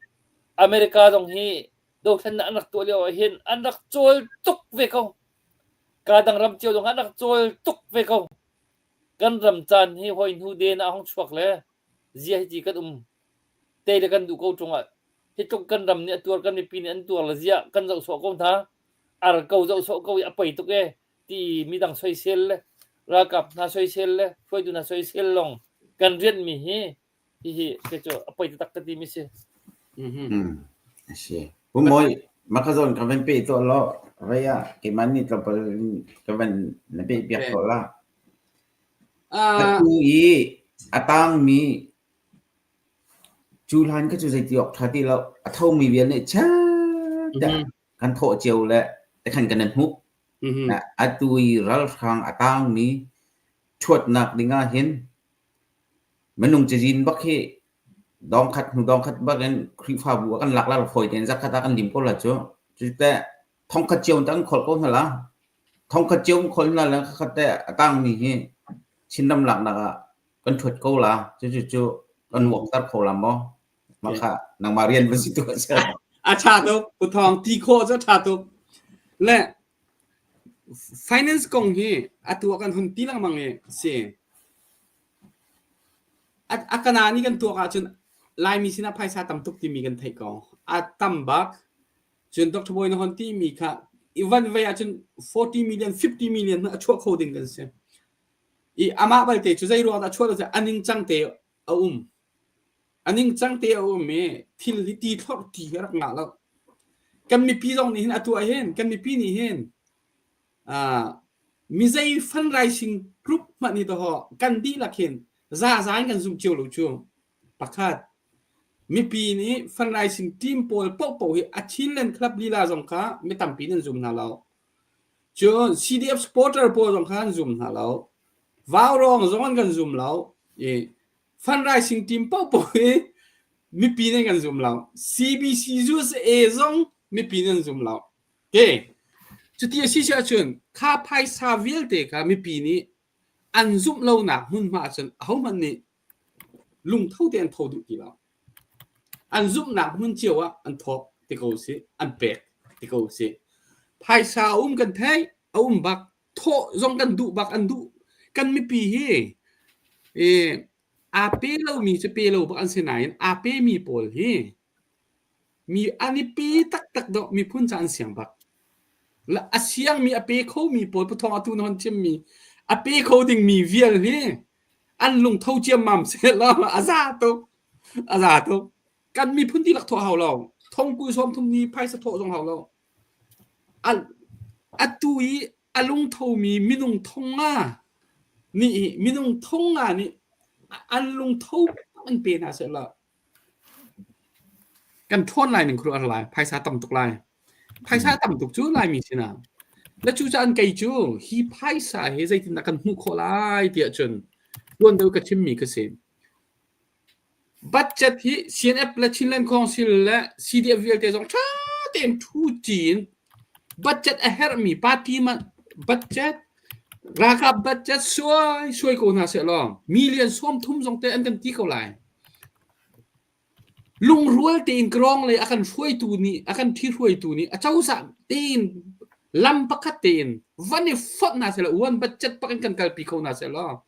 America zong hi dothlennak an rak tuah lio ah hin an rak cawl tuk ve ko. Ka dang ram cio zong an rak cawl tuk ve ko. Kan ram caan hi hoi hnu den ah hong chuak le zia hi ti kan um te le kan duh ko ṭung ah hi tluk kan ram nih a tuar kan mipi nih an tuar le ziah kan zoh sawh ko hna ar ko zoh sawh ko i a poi tuk e ti midang soisel le ralkap hna soisel le hruaitu hna soisel lawng kan rianhmi hi hihi kei cu a poi taktak ka timi si. A si. Pu Mawi, maka zawn ka van pe tuah law, vei ah keimah nih tlawmpal ka van na peh piak tuah la. Atu i a tangmi cu hlan kha cu zeiti awk ṭha ti lo. A thomi vial nih chiat tiah kan thawh cio le tikhan kan in hmuh. Atu i ralhrang a tangmi ṭhuatnak ding ah hin Minung cazin bak hi dawngkhat hnu dawngkhat bak in Khrihfabu ah kan lak la fawi tein zakhat ah kan lim ko la cu. Cuteh thongkhat cio in tah kan kholh ko hna la. Thongkhat cio kan kholh hna le khakhat te a tangmi hi Chinram laknak ah kan ṭhuat ko la. Cucu cu kan uakter kho la maw? Mah kha nangmah rian va si tuah seh. A ṭha tuk. Pu Thawng ti khawh cu a ṭha tuk. Le finance kong hi atu ah kan hun ti lengmang i si. A kana nih kan tuak ahcun Laimi sinah phaisa tam tuk timi kan theih ko. A tam bak. Cun Dr. Bawi na hon timi kha i van vei ahcun 40 million, 50 million hmanh a chuah kho ding kan si. I amah balte cu zei ruang dah a chuah lo a ningcang te a um. A ningcang te a um i thil hi ti thlorh ti hi a rak ngah lo. Kan mipi zong nih hin atu ah hin kan mipi nih hin Mizei fundraising group hmanh hi dawh kan dihlak hin zaza in kan zumh cio lo cu. Pakhat, mipi nih fundraising team pawl paohpaoh hi a Chinland Club lila zong kha mi tampi nan zum hna lo. Cun CDF supporter pawl zong kha an zum hna lo. Vaurawng zong an kan zum lo. I fundraising team paohpaoh hi mipi nih kan zum lo. CBC USA zong mipi nih an zum lo. Ke cuti a si si ahcun kha phaisa vialte kha mipi nih an zumh lonak hmunhma ahcun ahohmanh nih lungtho te an tho duh ti lo. An zumhnak hmun cio ah an thawk ti ko sih, an pek ti ko sih. Phaisa a um kan theih, a um bak. Thawh zong kan duh bak, an duh. Kan mipi hi i aa pe lomi cu pe lo bak an si nain aa pemi pawl hi mi an i pe taktak dawh miphun ca an siang bak. A siangmi a pe khomi pawl pathawng atu na hon chimmi a pe kho dingmi vial hi an lungtho ciammam seh law a za tuk. A za tuk. Kan miphun dihlak thawh hau lo. Thongkul 30 ni phaisa thawh zong hau lo. Atu i a lungthomi minung thong nga nih minung thong nga nih an lungtho an pe hna seh law kan ṭhawn lai ning khuaruah lai. Phaisa tam tuk lai. Phaisa tam tuk cu Laimi sinah. Na cucaah kei cu hi phaisa hi zeitindah kan hmuh khawh lai tiah cun tuan deuh ka chimmi ka si. Budget hi CNF le Chinland Council le CDF vialte zong ṭha tein ṭhu ṭi in budget a herhmi party budget ralkap budget suai suai ko hna sehlaw million 30 zong te an kan ti ko lai. Lungrual tein krawng lei a kan hruaitu nih a kan ṭhihruaitu nih a cozah tein lam pakhat tein van i fonh hna sehlaw uan budget pak in kan kalpi kho hna sehlaw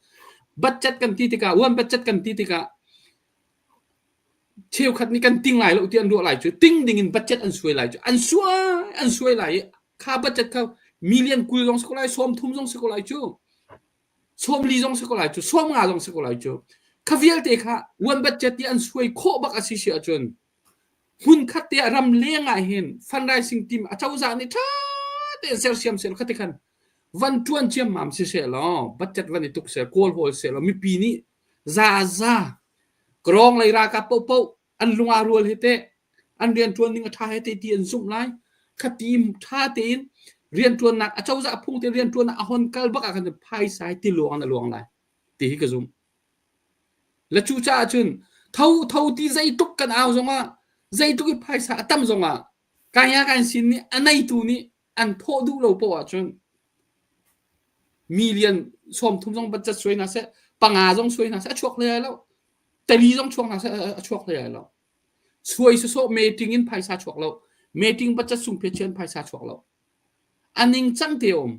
budget kan ti tikah uan budget kan ti tikah cheukhat nih kan ting lai lo ti an ruah lai cu ting ding in budget an suai lai cu an suai an suai lai i kha budget kha million 20 zong si ko lai 30 zong si ko lai cu 40 zong si ko lai cu 50 zong si ko lai cu kha vialte kha uan budget ti an suai khawh bak a si si ahcun hmunkhat te ah ram leng ah hin fundraising team a cozah nih ṭha tein sersiam seh kha ti khan van ṭuan ciammam si seh law budget van i tuk seh kawl hawl seh law mipi nih zaza krawng lei ralkap paohpaoh an lung aa rual hi teh an rianṭuan ning a ṭha he te ti an zumh lai kha ti ṭha tein rianṭuannak a cozah phung te rianṭuannak a hon kal bak ah khan phaisa hi ti luang in a luang lai ti hi ka zumh le cu caah cun tho tho ti zeitluk kan au zongah zeitluk i phaisa a tam zongah kaya kan sin nih a neitu nih an thawh duh lo poah ahcun million 30 zong budget suai hna seh panga zong suai hna seh a chuak hlei lai lo tali zong chuak hna seh a chuak hlei lai lo suai sawsawh meeting in phaisa chuak lo meeting budget sung phe chian phaisa chuak lo a ning cang te um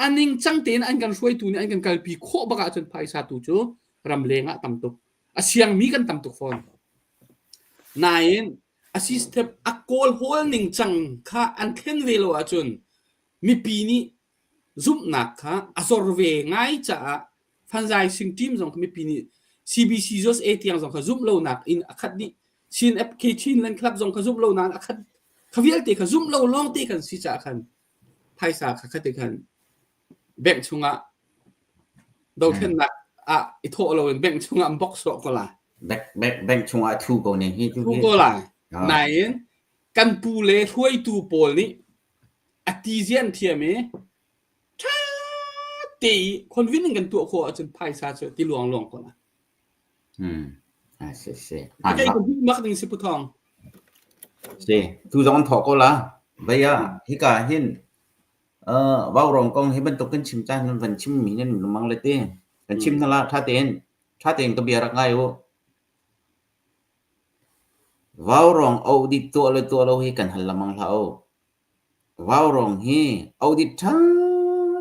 a ning cang tein an kan hruaitu nih an kan kalpi khawh bak ahcun phaisa tu cu ramleng ah tam tuk a siangmi kan tam tuk fawn nain a system a kawl hawl ning cang kha an thlen ve lo ahcun mipi nih zumhnak kha a zor ve ngai caah fundraising team zong kha mipi nih CBC Jos A tiang zong kha zumh lonak in a khat dih Chin FK Chinland Club zong kha zumh lonak in a khat kha vialte kha zumh lo lawng te kan si caah khan phaisa kha khate khan bank chungah dothlennak ah i thawh loin bank chungah an bok sawh ko lai. Bank, bank, bank chungah thu ko ne hi thu ko lai. Nain kan pu le hruaitu pawl nih a ti zian thiam i ṭha te i convince in kan tuah khawh ahcun phaisa cu ti luang luang ko lai. Hmm. Ah, si si. Kei ka duh mak ding si Pu Thawng. Si, tu zong an thawh ko la. Vei ah hika hin Vaurawng kong hi bantuk kan chim caan nan van chim mi nan lengmang le ti. Kan chim hna la ṭha tein ṭha tein ka bia rak ngai u. Vaurawng audit tuah le tuah lo hi kan hal lengmang hlah u. Vaurawng hi audit ṭha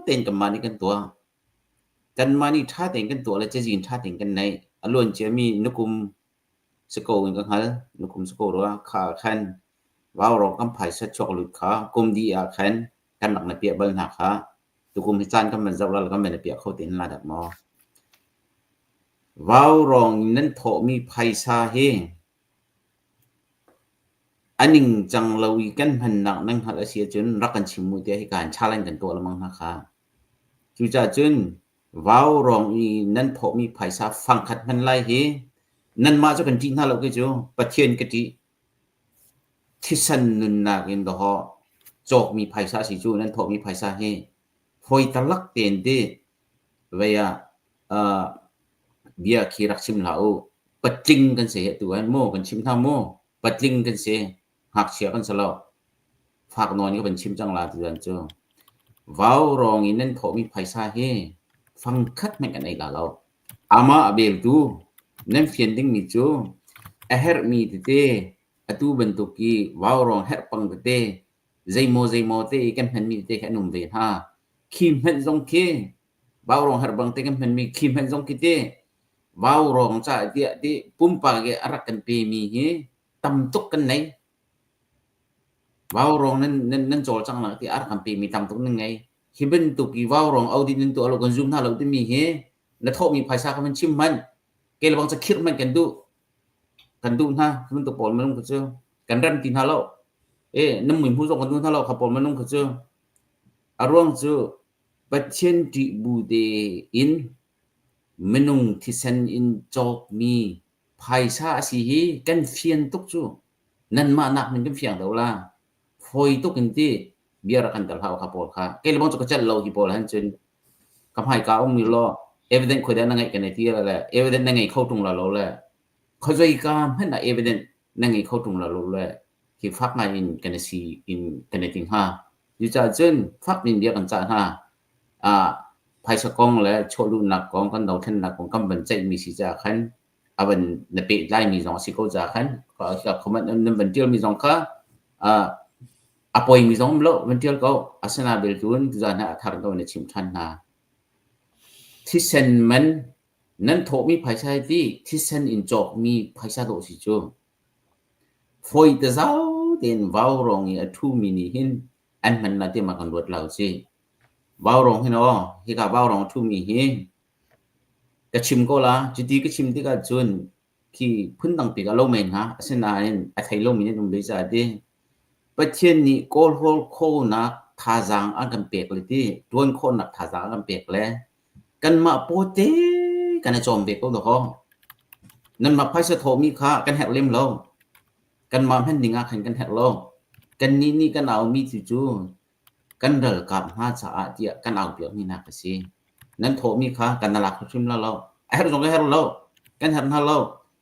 tein kanmah nih kan tuah. Kanmah nih ṭha tein kan tuah le cazin ṭha tein kan neih. A luan ciami nukum si ko in ka hngal. Nukum si ko rua. Kha ah khan Vaurawng kan phaisa chuak lut kha kum dih ah khan kan rak na piah bal hna kha. Tukum hi caan kan van zoh la kan van i piah kho te hin la dak maw? Vaurawng in nan thawhmi phaisa hi a ningcang lo i kan hmannak nan hngalh a si ahcun rak kan chim u tiah hika hin challenge kan tuah lengmang hna kha. Cucaah cun vaurawng i nan thawhmi phaisa fangkhat hman lai hi nanmah cu kan ṭih hna lo kei cu Pathian ka ṭih. Thisen nunnak in dawh cawkmi phaisa a si cu nan thawhmi phaisa hi. Fawi talak tein ti vei ah uh, bia khi rak chim hlah u. Patling kan si he tu han mu kan chim hna mu. Patling kan si. Ngakchia kan si lo. Fak nawn ka van chim cang la tuzan cu. Vaurawng in nan thawhmi phaisa hi fangkhat hmanh kan ei la lo. Amah a beltu nan fian dingmi cu a herhmi tete atu bantuk i vaurawng herh pang tete zeimaw zeimaw te i kan hmanmi tete khi an um ve hna. Khi hmanh zong khi vaurawng herh bang te kan hmanmi khi hmanh zong khi te vaurawng caah tiah ti pumpak i a rak kan pemi hi tam tuk kan nei. Vaurawng nan, nan, nan cawlcanghnak ti a rak kan pemi tam tuk nan ngei. Hi bantuk i vaurawng audit nan tuah lo kan zum hna lo timi hi na thawhmi phaisa kha van chim hmanh. Ke lebang ca khirh hmanh kan duh. Kan duh hna. Hi bantuk pawl minung kha cu kan rem ti hna lo. E, nan mui hmu zong kan duh hna lo kha pawl minung kha cu. A ruang cu Pathian ṭih bu tein minung thisen in cawkmi Phaisa a si hi kan fian tuk cu. Nanmah nak hmanh kan fiang deuh la. Fawi tuk in ti bia rak kan tel hlah u kha pawl kha. Kei le bang cu ka celh lo hi pawl han cun ka hmaika um ni law evidence khoi dah na ngeih kan i ti le evidence na ngei kho ṭung la lo le khuazei ka hmanh ah evidence na ngei kho ṭung la lo le hi fak ngai in kan i si in kan i ti hnga. Cucaah cun fak in bia kan cah hna. Ah phaisa kong le chawhluhnak kong kan dothlennak kong kan van ceihmi si caah khan a van na pehtlaimi zong a si ko caah khan comment nan van ṭialmi zong kha a poimi zong um lo van ṭial ko. Asina beltun tuzaan ah a thar ko na chim ṭhan hna. Thisen man nan thawhmi phaisa hi ti thisen in cawkmi phaisa dawh si cu. Fawi te zau tein vaurawng i a ṭhumi nih hin an hman la ti ma kan ruat lo si. Vaurawng hin aw hika vaurawng a ṭhumi hi Ka chim ko la. Cuti ka chim tikah cun khi phundang pi ka lo men hnga. Asinain a thei lomi nan um ve caah ti. Pathian nih kawlhawl khawhnak thazaang an kan pek le ti ṭuan khawhnak thazaang an kan pek le kanmah pawte kan i cawm ve ko dawkaw. Nanmah phaisa thawhmi kha kan herh lem lo. Kanmah hman ding ah khan kan herh lo. Kannih nih kan aumi tu cu Kan ralkap hna caah tiah kan aupiakmi hna ka si. Nan thawhmi kha kan na lak hrimhrim la lo. A herh zong ka herh lo. Kan herh hna lo.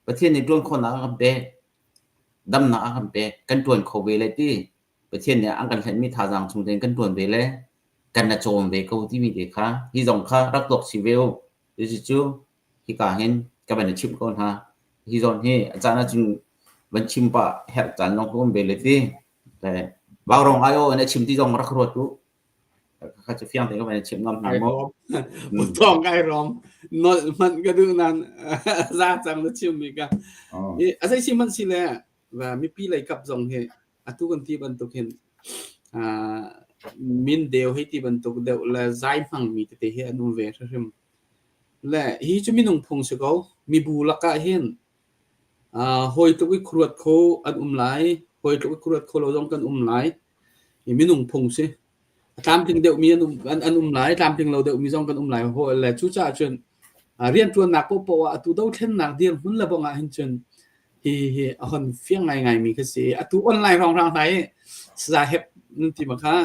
Pathian nih ṭuan khawhnak a kan pek. Damnak a kan pek. Kan ṭuan kho ve le ti. Pathian nih an kan hlenhmi thazaang chung tein kan ṭuan ve le kan na cawm ve ko timi te kha hi zong kha rak tuak chih ve u. Cucu hika hin ka van i chimh ko hna. Hi zawn hi a caan ahcun van chim pah herh caan zong ka um ve le ti. Vaurawng aiawh in a chim ti zong rak ruat u. Kha cu fiang tein ka van chim ngam hna maw. Thawng kai rom. Nolh hmanh ka duh nan za cang na chim mi ka. A zei si hmanh si le mipi lei kap zong hi atu kan ti bantuk hin min deu hei ti bantuk deuh le zai hmang mi tete hi an um ve hrim. Le hi cu minung phung si ko. Mibu lakah hin Hawi tluk i khuaruat kho an um lai, hawi tluk i khuaruat kho lo zong kan um lai. I minung phung si. A tlamtling deuhmi an um, an, an um lai, tlamtling lo deuhmi zong kan um lai. Hawi le cucaah cun rianṭuannak paohpaoh ah atu dothlennak dirhmun le bang ah hin cun hi hi a hon fiang ngaingaimi kha si. Atu online hrawnghrang hna i saza hep nan ti ma kha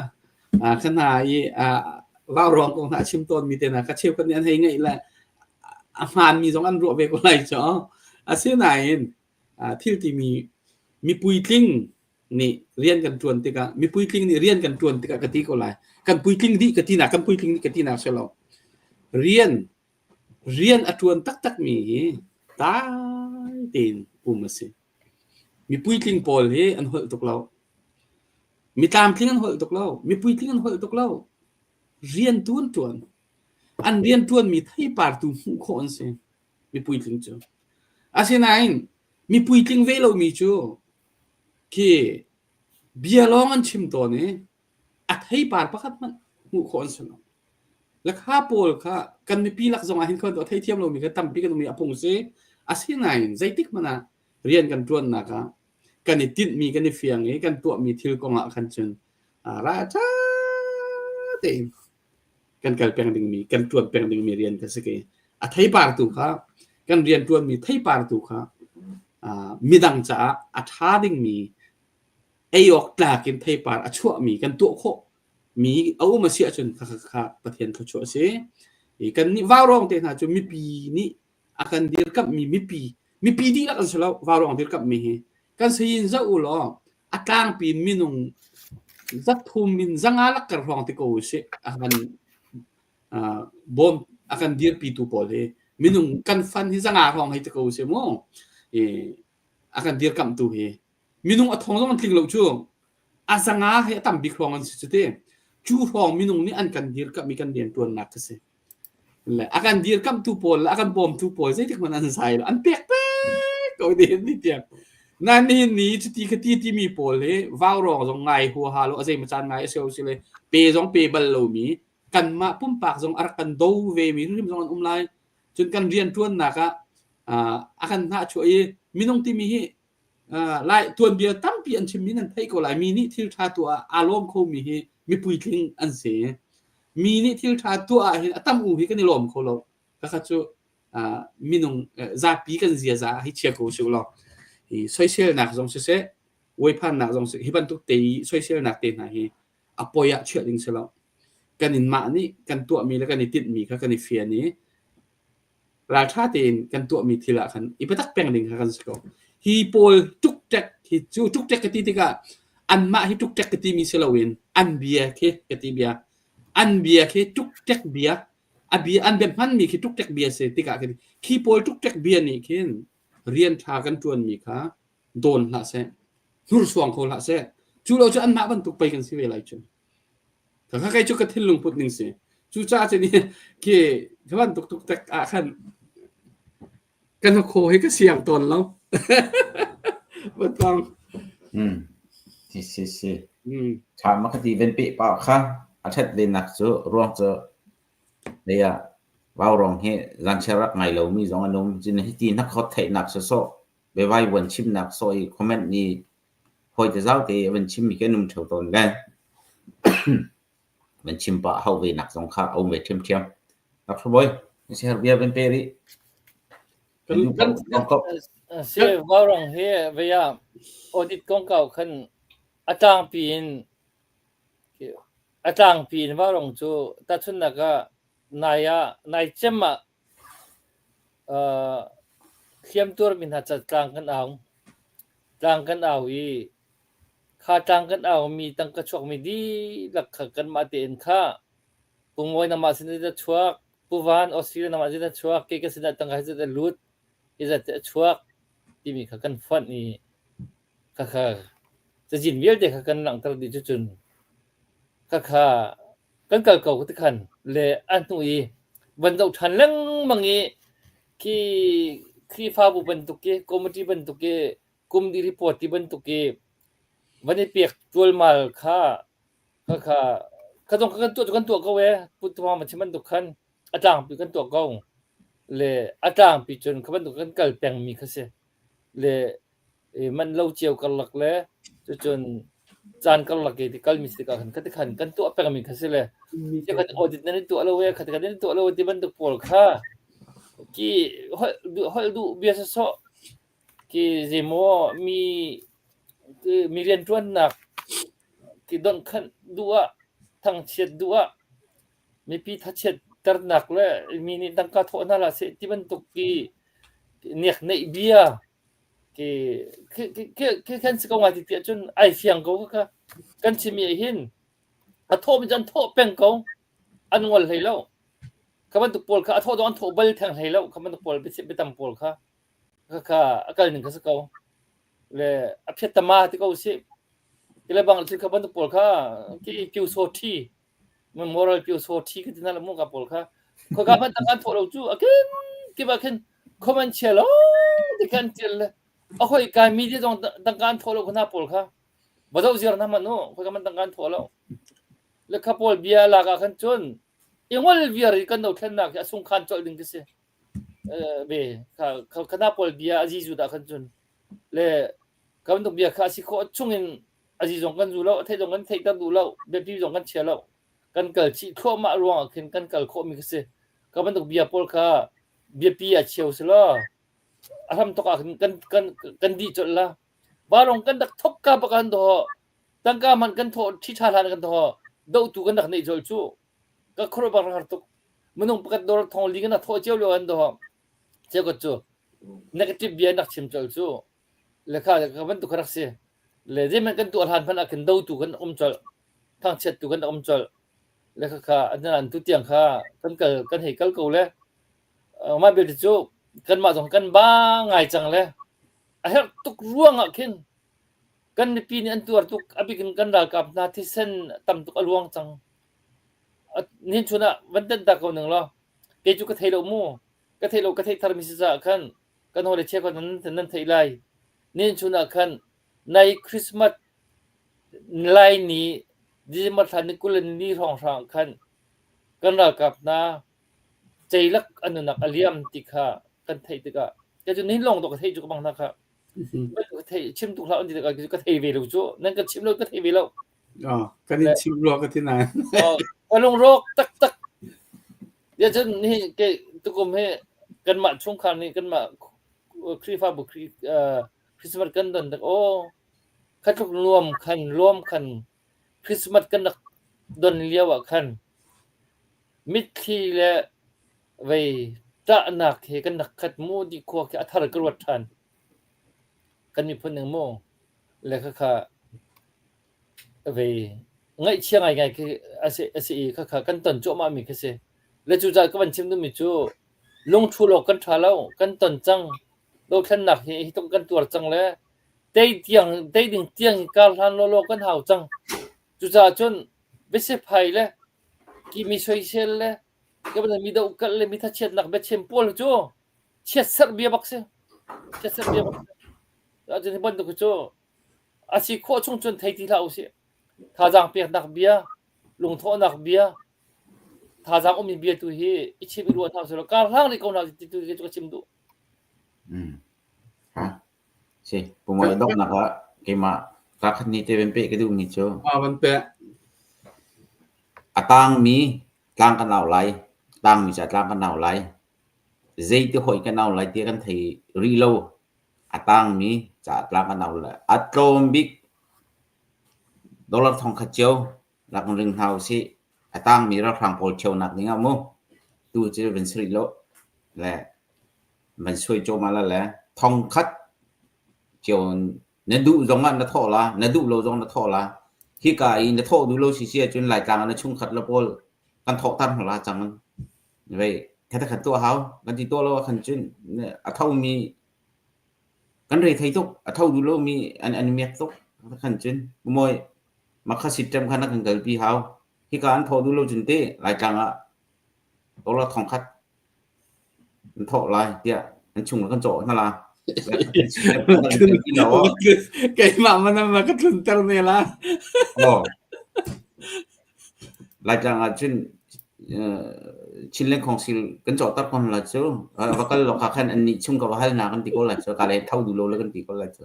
kha hna i vauruang kong hna a chim tawnmi te hna kha cheukhat nih an hei ngeih le a hmaanmi zong an ruah ve ko lai cu. Asinain thil timi mi puitling nih rian kan ṭuan tikah mi puitling nih rian kan ṭuan tikah ka ti ko lai. Kan puitling dih ka tinak kan puitling dih ka tinak si lo. Rian rian a ṭuan taktakmi hi dai tein um a si. Mi puitling pawl hi an holh tuk lo. Mi tlamtling an holh tuk lo. Mi puitling an holh tuk lo. Rian tu an ṭuan. An rianṭuanmi theipar tu hmuh khawh an si. Mi puitling cu. Asinain mi puitling ve lomi cu khi bia lawng an chim tawn i a theipar pakhat hmanh hmuh khawh an si lo. Le kha pawl kha kan mipi lak zongah hin khan a theithiam lomi kha tampi kan um i a phung si. Asinain zeitik hmanh ah rian kan ṭuannak ah kan i tinhmi kan i fiang i kan tuahmi thil kong ah khan cun ralṭha tein kan kal peng dingmi kan ṭuan peng dingmi rian kha si ke. A theipar tu kha kan rian ṭuanmi theipar tu kha midang caah a ṭha dingmi ei awk tlak in theipar a chuahmi kan tuah khawh. Mi a um a si ahcun kha kha Pathian thluachuah a si. I kannih vaurawng te hna cu mipi nih a kan dirkamhmi mipi mipi dihlak an si lo vaurawng dirkamhmi hi kan sayin zoh u law a tlangpi in minung zathum in zanga lakkar hrawng ti ko usih a kan bawm a kan dirpitu pawl hi minung kan fan hi zanga hrawng hei ti ko usih mu i a kan dirkamhtu hi minung a thong zong an tling lo cu a zanga he a tam bik hrawng an si cu te cu hrawng minung nih an kan dirkamh i kan rianṭuannak ka si Le a kan dirkamhtu pawl le a kan bawmtu pawl zeitik hmanh an zai lo. An pek pek ko nihin ni tiang. Na nihin ni cuti khati timi pawl hi vaurawng zong ngai huaha lo a zeimaw caan ngai a si lo si le pe zong pe bal lomi kanmah pumpak zong a rak kan do ve mi hrim zong an um lai. Cun kan rianṭuannak ah a kan hnahchuah i minung timi hi Lai tuanbia tampi an chimmi nan theih ko lai. Mi nih thil ṭha tuah ah aa lawm khomi hi mi puitling an si. Mi nih thil ṭha tuah ah hin a tam u hi kan i lawm kho lo. Khakha cu minung zapi kan ziaza hi chia ko usih law hi soiselnak zong siseh, uaiphannak zong siseh, hi bantuk te i soiselnak te hna hi a poi ah chiah ding si lo. Kan in mah nih kan tuahmi le kan i tinhmi kha kan i fian i ralṭha tein kan tuahmi thil ah khan i biatak peng ding kha kan si ko. Hi pawl ṭukṭek hi cu ṭukṭek ka ti tikah anmah hi ṭukṭek ka timi si loin an bia khi ka ti bia. An bia khi ṭukṭek bia a bia an bia hmanmi khi ṭukṭek bia si tikah khin khi pawl ṭukṭek bia nih khin rian ṭha kan ṭuanmi kha dawn hlah seh, hnursuang kho hlah seh. Cu lo cu anmah bantuk pei kan si ve lai cu. Khakha kei cu ka thinlung put ning si. Cucaah cun khi ka bantuk tuk tek ah khan ka hnakhaw hi ka siang tawn lo. Batang. Hmm. Si si si. Tha ma ka ti ven pe pa kha a that ve nak cu ruang cu lei ah vaurawng hi zanchiar rak ngai lomi zong an um. Cun hiti hnakhaw theihnak sawsawh biavai vuan chimnak sawh i comment ni Hawi te zau te van chimmi khi an um ṭheo tawn le van chim pah hauh ve nak zong kha a um ve ṭhiamṭhiam. Dr. Bawi, na siaherh bia van pe rih. Si, vaurawng hi vei ah audit kongkau khan a tlangpi in a tlangpi in vaurawng cu tahchunhnak ah nai ah nai cem ah Hliamtuarmi hna ca tlang kan au. Tlang kan au i kha tlang kan aumi tangka chuakmi dihlak kha kanmah tein kha Pu Mawi nangmah sin in a chuak, Pu Van Australia nangmah sin a chuak, kei ka sinah tangka hi zat a lut, hi zat a chuak timi kha kan fonh i khakha cazin vialte kha kan langhter dih cucun khakha kan kal ko ti khan le a hnu i van zoh ṭhan lengmang i khi Khrihfabu bantuk i committee bantuk i kum dih report ti bantuk i van i pek ṭualmal kha kha kha zong kan tuah cu kan tuah ko e Pu Thawng ma chim bantuk khan a tlangpi kan tuah ko le a tlangpi cun kha bantuk kan kal pengmi kha si le i manh lo cio karlak le cucun caan karlak i ti kalmi si tikah khan khati khan kan tuah pengmi kha si le khat audit nan i tuah lo e khati khan nan i tuah lo ti bantuk pawl kha ki holh duh holh duh bia sawsawh ki zeimaw mi mi rianṭuannak ki donhkhanh duh ah thangchiat duh ah mipi thachiatternak le mi nih tangka thawh hna hlah seh ti bantuk ki nek neih bia Khi kan si ko ngai ti tiah cun ai fiang ko kha kan chim i hin a thawh mi cu an thawh peng ko an ngol hlei lo kha bantuk pawl kha a thawh dong an thawh bal theng hlei lo kha bantuk pawl biatam pawl kha kha a kal ning kha si ko le a phiat tama ti ko si ti le bang thil kha bantuk pawl kha ki kiu so thi moral pio so thi ka ti na mu ka pawl kha khoi ka hmanh tang thawh lo cu a kin kip ah khin comment chia lo ti khan tial le a khoi kai media zong tangkan thawh lo khna pawl kha bazo ziar na man u khoi ka man tangkan thawh lo le kha pawl bia lak ah khan cun ingol viar i kan no thlen nak hi a sung khan chol ding ti si ve kha khana pawl bia azi zu da khan cun le ka bantuk bia kha a si khawh chungin azi zong kan zu lo a theih zong kan theihter duh lo biapi zong kan chia lo kan kal chih thluahmah ruangah khin kan kal khawhmi kha si ka bantuk bia pawl kha biapi ah cheu si law a hram tok ah khin kan kan kan dih colh la varong kan rak thok ka bak an do tangka man kan thawh thi tha hlan kan do. Dohtu kan rak neih colh cu. Ka khuaruah bak rak har tuk. Minung pakhat dawr thong li kan rak thawh cio lio an doh. Cheukhat cu negative bia an rak chim colh cu. Le kha ka bantuk kha rak si. Le zeihmanh kan tuah hlan hmanh ah khin dotu kan um colh. Thangchiattu kan um colh. Le khakha an tu tiang kha kan kal kan hei kal ko le. Mah belte cu kanmah zong kan ba ngai cang le a herh tuk ruang ah khin kan mipi nih an tuar tuk a bik in kan ralkap hna thisen tam tuk a luang cang. Nihin chun ah van tenh ta ko ning law kei cu ka thei lo mu ka thei lo ka theih thar mi si caah khan kan hawile cheukhat nan nan theih lai. Nihin chun ah khan nai Christmas lai ni December thla ni 20 le ni hrawnghrang khan kan ralkap hna ceilak an nunnak a liam ti kha kan theih tikah kei cu nihin lawng dawh ka theih cu ka bang hna kha ka thei chim tuk hlah an ti tikah ka thei ve lo cu nan kan chim lo ka thei ve lo. Oh, kan in chim rua ka ti nain. Oh, ka lungrawk taktak. Ya cun nihin ke tukum hi kanmah chungkhar nih kanmah Khrihfabu Christmas kan don tak aw khatluk nuam khan luam khan Christmas kan rak don lio ah khan mitthli le vei ṭahnak he kan rak khat mu ti khua khi a thar ka ruat ṭhan. Kan miphun ning mu le khakha vei ngaihchia ngaingai khi a si, a si i khakha kan ton cuahmah mi khi si. Le cucaah ka van chim duhmi cu lungṭhul awk kan ṭha lo, kan ton cang. Dothlennak hi hi tluk kan tuar cang le tei tiang tei ding tiang hi kar hlan lawlaw kan hau cang. Cucaah cun biasiphai le kimi soisel le mi dohkalh le mi thachiatnak biachim pawl cu chiatserh bia bak si. Chiatserh bia bak si. Ahcun hi bantuk hi cu a si khawh chung cun thei ti hlah usih. Thazaang peknak bia, lungthawhnak bia, thazaang ummi bia tu hi i chim i ruah hna usih law kar hlang rih ko hna ti tu hi cu ka chim duh. Mm. Ha? Si, pumai donghnak ah keimah kakhat ni te van peh ka duhmi cu Ah, van peh. a tangmi tlang kan au lai. Tangmi ca tlang kan au lai. Zeiti hawih kan au lai ti kan thei rih lo. A tangmi ca tlang kan au lai. A tlawm bik dollar 1000 cio rak ring hna usih. A tangmi ralhrang pawl ṭhionak ding ah mu tu cu van si rih lo. Le van suai cuahmah la le 1000 cio na duh zong ah na thawh la, na duh lo zong na thawh la. Hika i na thawh duh lo si si ahcun Laitlang ah na chungkhat le pawl kan thawhter hna la cang. Vei khat khat tuah hau. Kan ti tuah lo ahkhan cun a thomi kan re thei tuk. A tho duh lomi an an miak tuk. Khan cun mawi makha system khan na kan kalpi hau. Hika an thawh duh lo cun te Laitlang ah dollar 1000 an thawh lai tiah an chung kan cawh hna la. Keimah man na ka tlunter ne la. Oh. Laitlang ah cun Chinland Council kan cawhter ko la cu. Va kal lo kha khan an nih chung ka va hal na kan ti ko la cu. Ka le tho duh lo le kan ti ko la cu.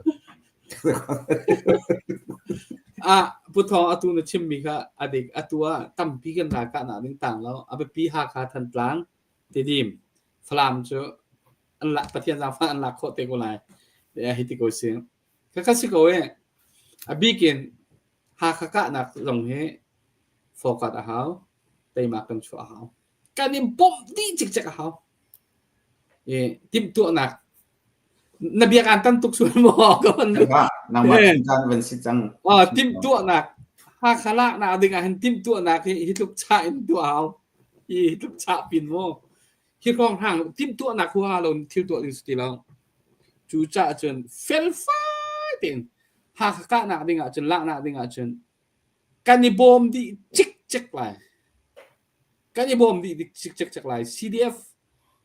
Ah, Pu Thawng atu na chimmi kha a dik. Atu ah tampi kan ralkah nak ding tang lo. A biapi Hakha Thantlang, Tidim, Falam cu an lak Pathian zaangfah an lak khawh te ko lai. Hi ti ko si. Khakha si ko e. A bik in Hakha kahnak zong hi focus a hau. Teimak kan chuah a hau. Kan in bawmh dih cikcek a hau. I timhtuahnak na biak aan tan tuk sual maw ka van nangmah caan van si cang. Ah timhtuahnak Hakha laknak ding ah hin timhtuahnak hi hi tluk chah in tuah hau. Hi tluk chah pin mu. Hi hrawng hrang timhtuahnak huaha lo thil tuah ding si ti lo. Cu caah cun felfai tein Hakha kahnak ding ah cun laknak ding ah cun kan i bawm dih cikcek lai. Kan i bawm dih cikcek lai. CDF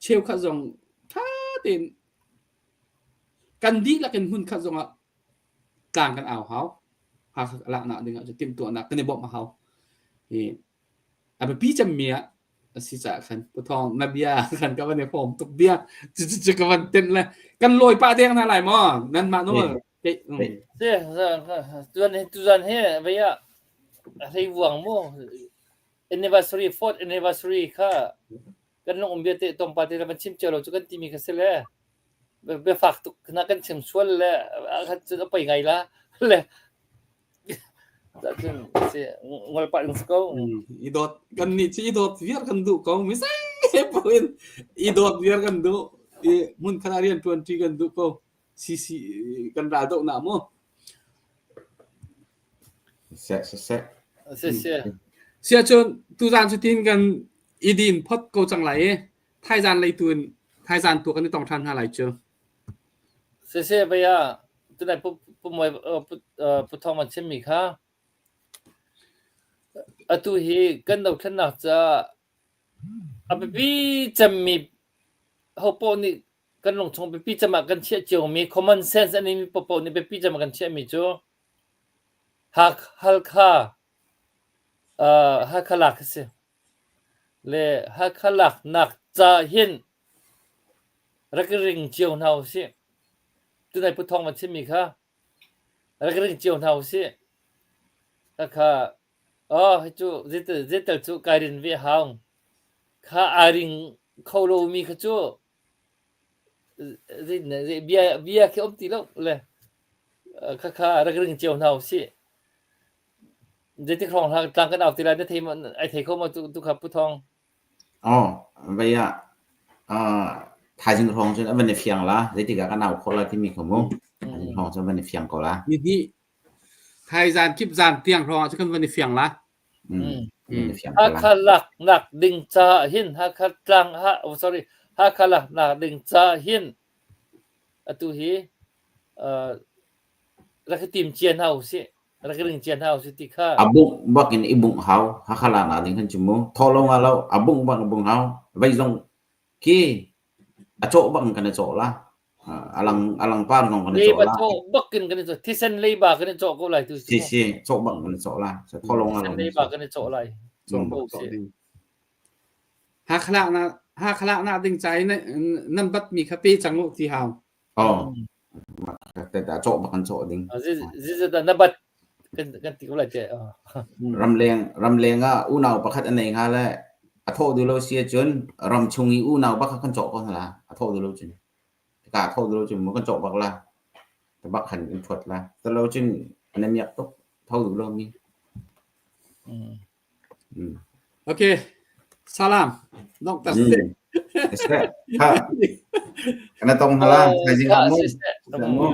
cheukhat zong ṭha tein kan dihlak in hmunkhat zongah tlang kan au hau. Hakha laknak ding ah cun timhtuahnak kan i bawmh a hau. Hi a biapi cemmi ah a si caah khan Pu Thawng na bia khan ka van i hrawm tuk bia cucu ka van tenh le kan lawi pah deng hna lai maw nanmah nawl Tuzan hi vei ah hlei vuang mu anniversary fourth anniversary kha kan lung um bia te tlawmpal te van chim cio lo cu kan timi kha si le biafak tuk na kan chim sual le khan cun a poi ngai la le. Cun si ngol pah ding si ko. I dawt kan nih cu i dawt viar kan duh ko. Mi zei paoh in i dawt viar kan duh. I hmun khat ah rian ṭuan ṭi kan duh ko. CC kan ral dohnak mu. Seh siseh. Si si. Sia cun tuzaan cu tin kan i din phot ko cang lai i thaizan lei tu in thaizan tu kan i tong ṭhan hna lai cu. Siseh bia tunai pu pu Mawi pu Pu Thawng van chimmi kha atu hi kan dothlennak caah a biapi cemmi hopaoh nih kan lungchung biapi cem ah kan chiah ciomi common sense an imi paohpaoh nih biapi cem ah kan chiahmi cu Halkha Halkha lak a si. Le Halkha laknak ca hin rak i ring cio hna usih. Tunai Pu Thawng van chimmi kha rak i ring cio hna usih. Khakha oh hi cu zeitel cu kai rin ve hau. Kha aa ring kho lomi kha cu zei bia bia khi um ti lo le khakha rak ring cio hna usih. Zeitik hrawng hla tlang kan au ti lai na thei maw ai thei kho maw tu tu kha Pu Thawng? Aw, vei ah uh, thaizing hrawng cun a van i fiang la. Zeitik ah kan au khawh la timi kha mu. Thaizing hrawng cun van i fiang ko la. Ni hnih thaizan kip zan tiang hrawng ah cun kan van i fiang la. Mm. Van i fiang ko la. Hakha lak nak ding ca hin Hakha tlang ha oh, sorry Hakha lak nak ding ca hin atu hi uh, rak i tim cia hna usih. Rak i ring cia hna usih ti kha. A bungh bak in i bungh hau. Hakha lak nak ding khan cu mu. Thaw lo nga lo a bungh bak in bungh hau. Vei zong khi a cawh bak in kan i cawh la. A lang a lang par zong kan i cawh Leiba la. cawh bak in kan i cawh. Thisen leiba kan i cawh ko lai tu Si si cawh bak kan i cawh la. So thaw lo nga Thisen lo. leiba kan i cawh lai. Cawh bak cawh ding. Hakha lak nak Hakha lak nak ding ca i nan bat mi kha pe cang u ti hau. Oh. Cawh bak an cawh ding. Zeizat na bat kan kan ti ko lai te. Ramleng ramleng ah unau pakhat a nei hnga le a thawh duh lo si ahcun ram chung i unau bak kha kan cawh ko hna la. A thawh duh lo cun. Ka a thawh duh lo cun mu kan cawh bak la. Ta bak khan in thuat la. Ta lo cun na miak tuk tho duh lo mi. Okay. Salam. Dr. Mm. Ha. Kana tong hala thaizing ah mu. Mu.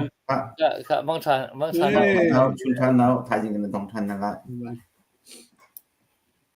Kha mang than mang than. Chun than nau thaizing kana tong than na la.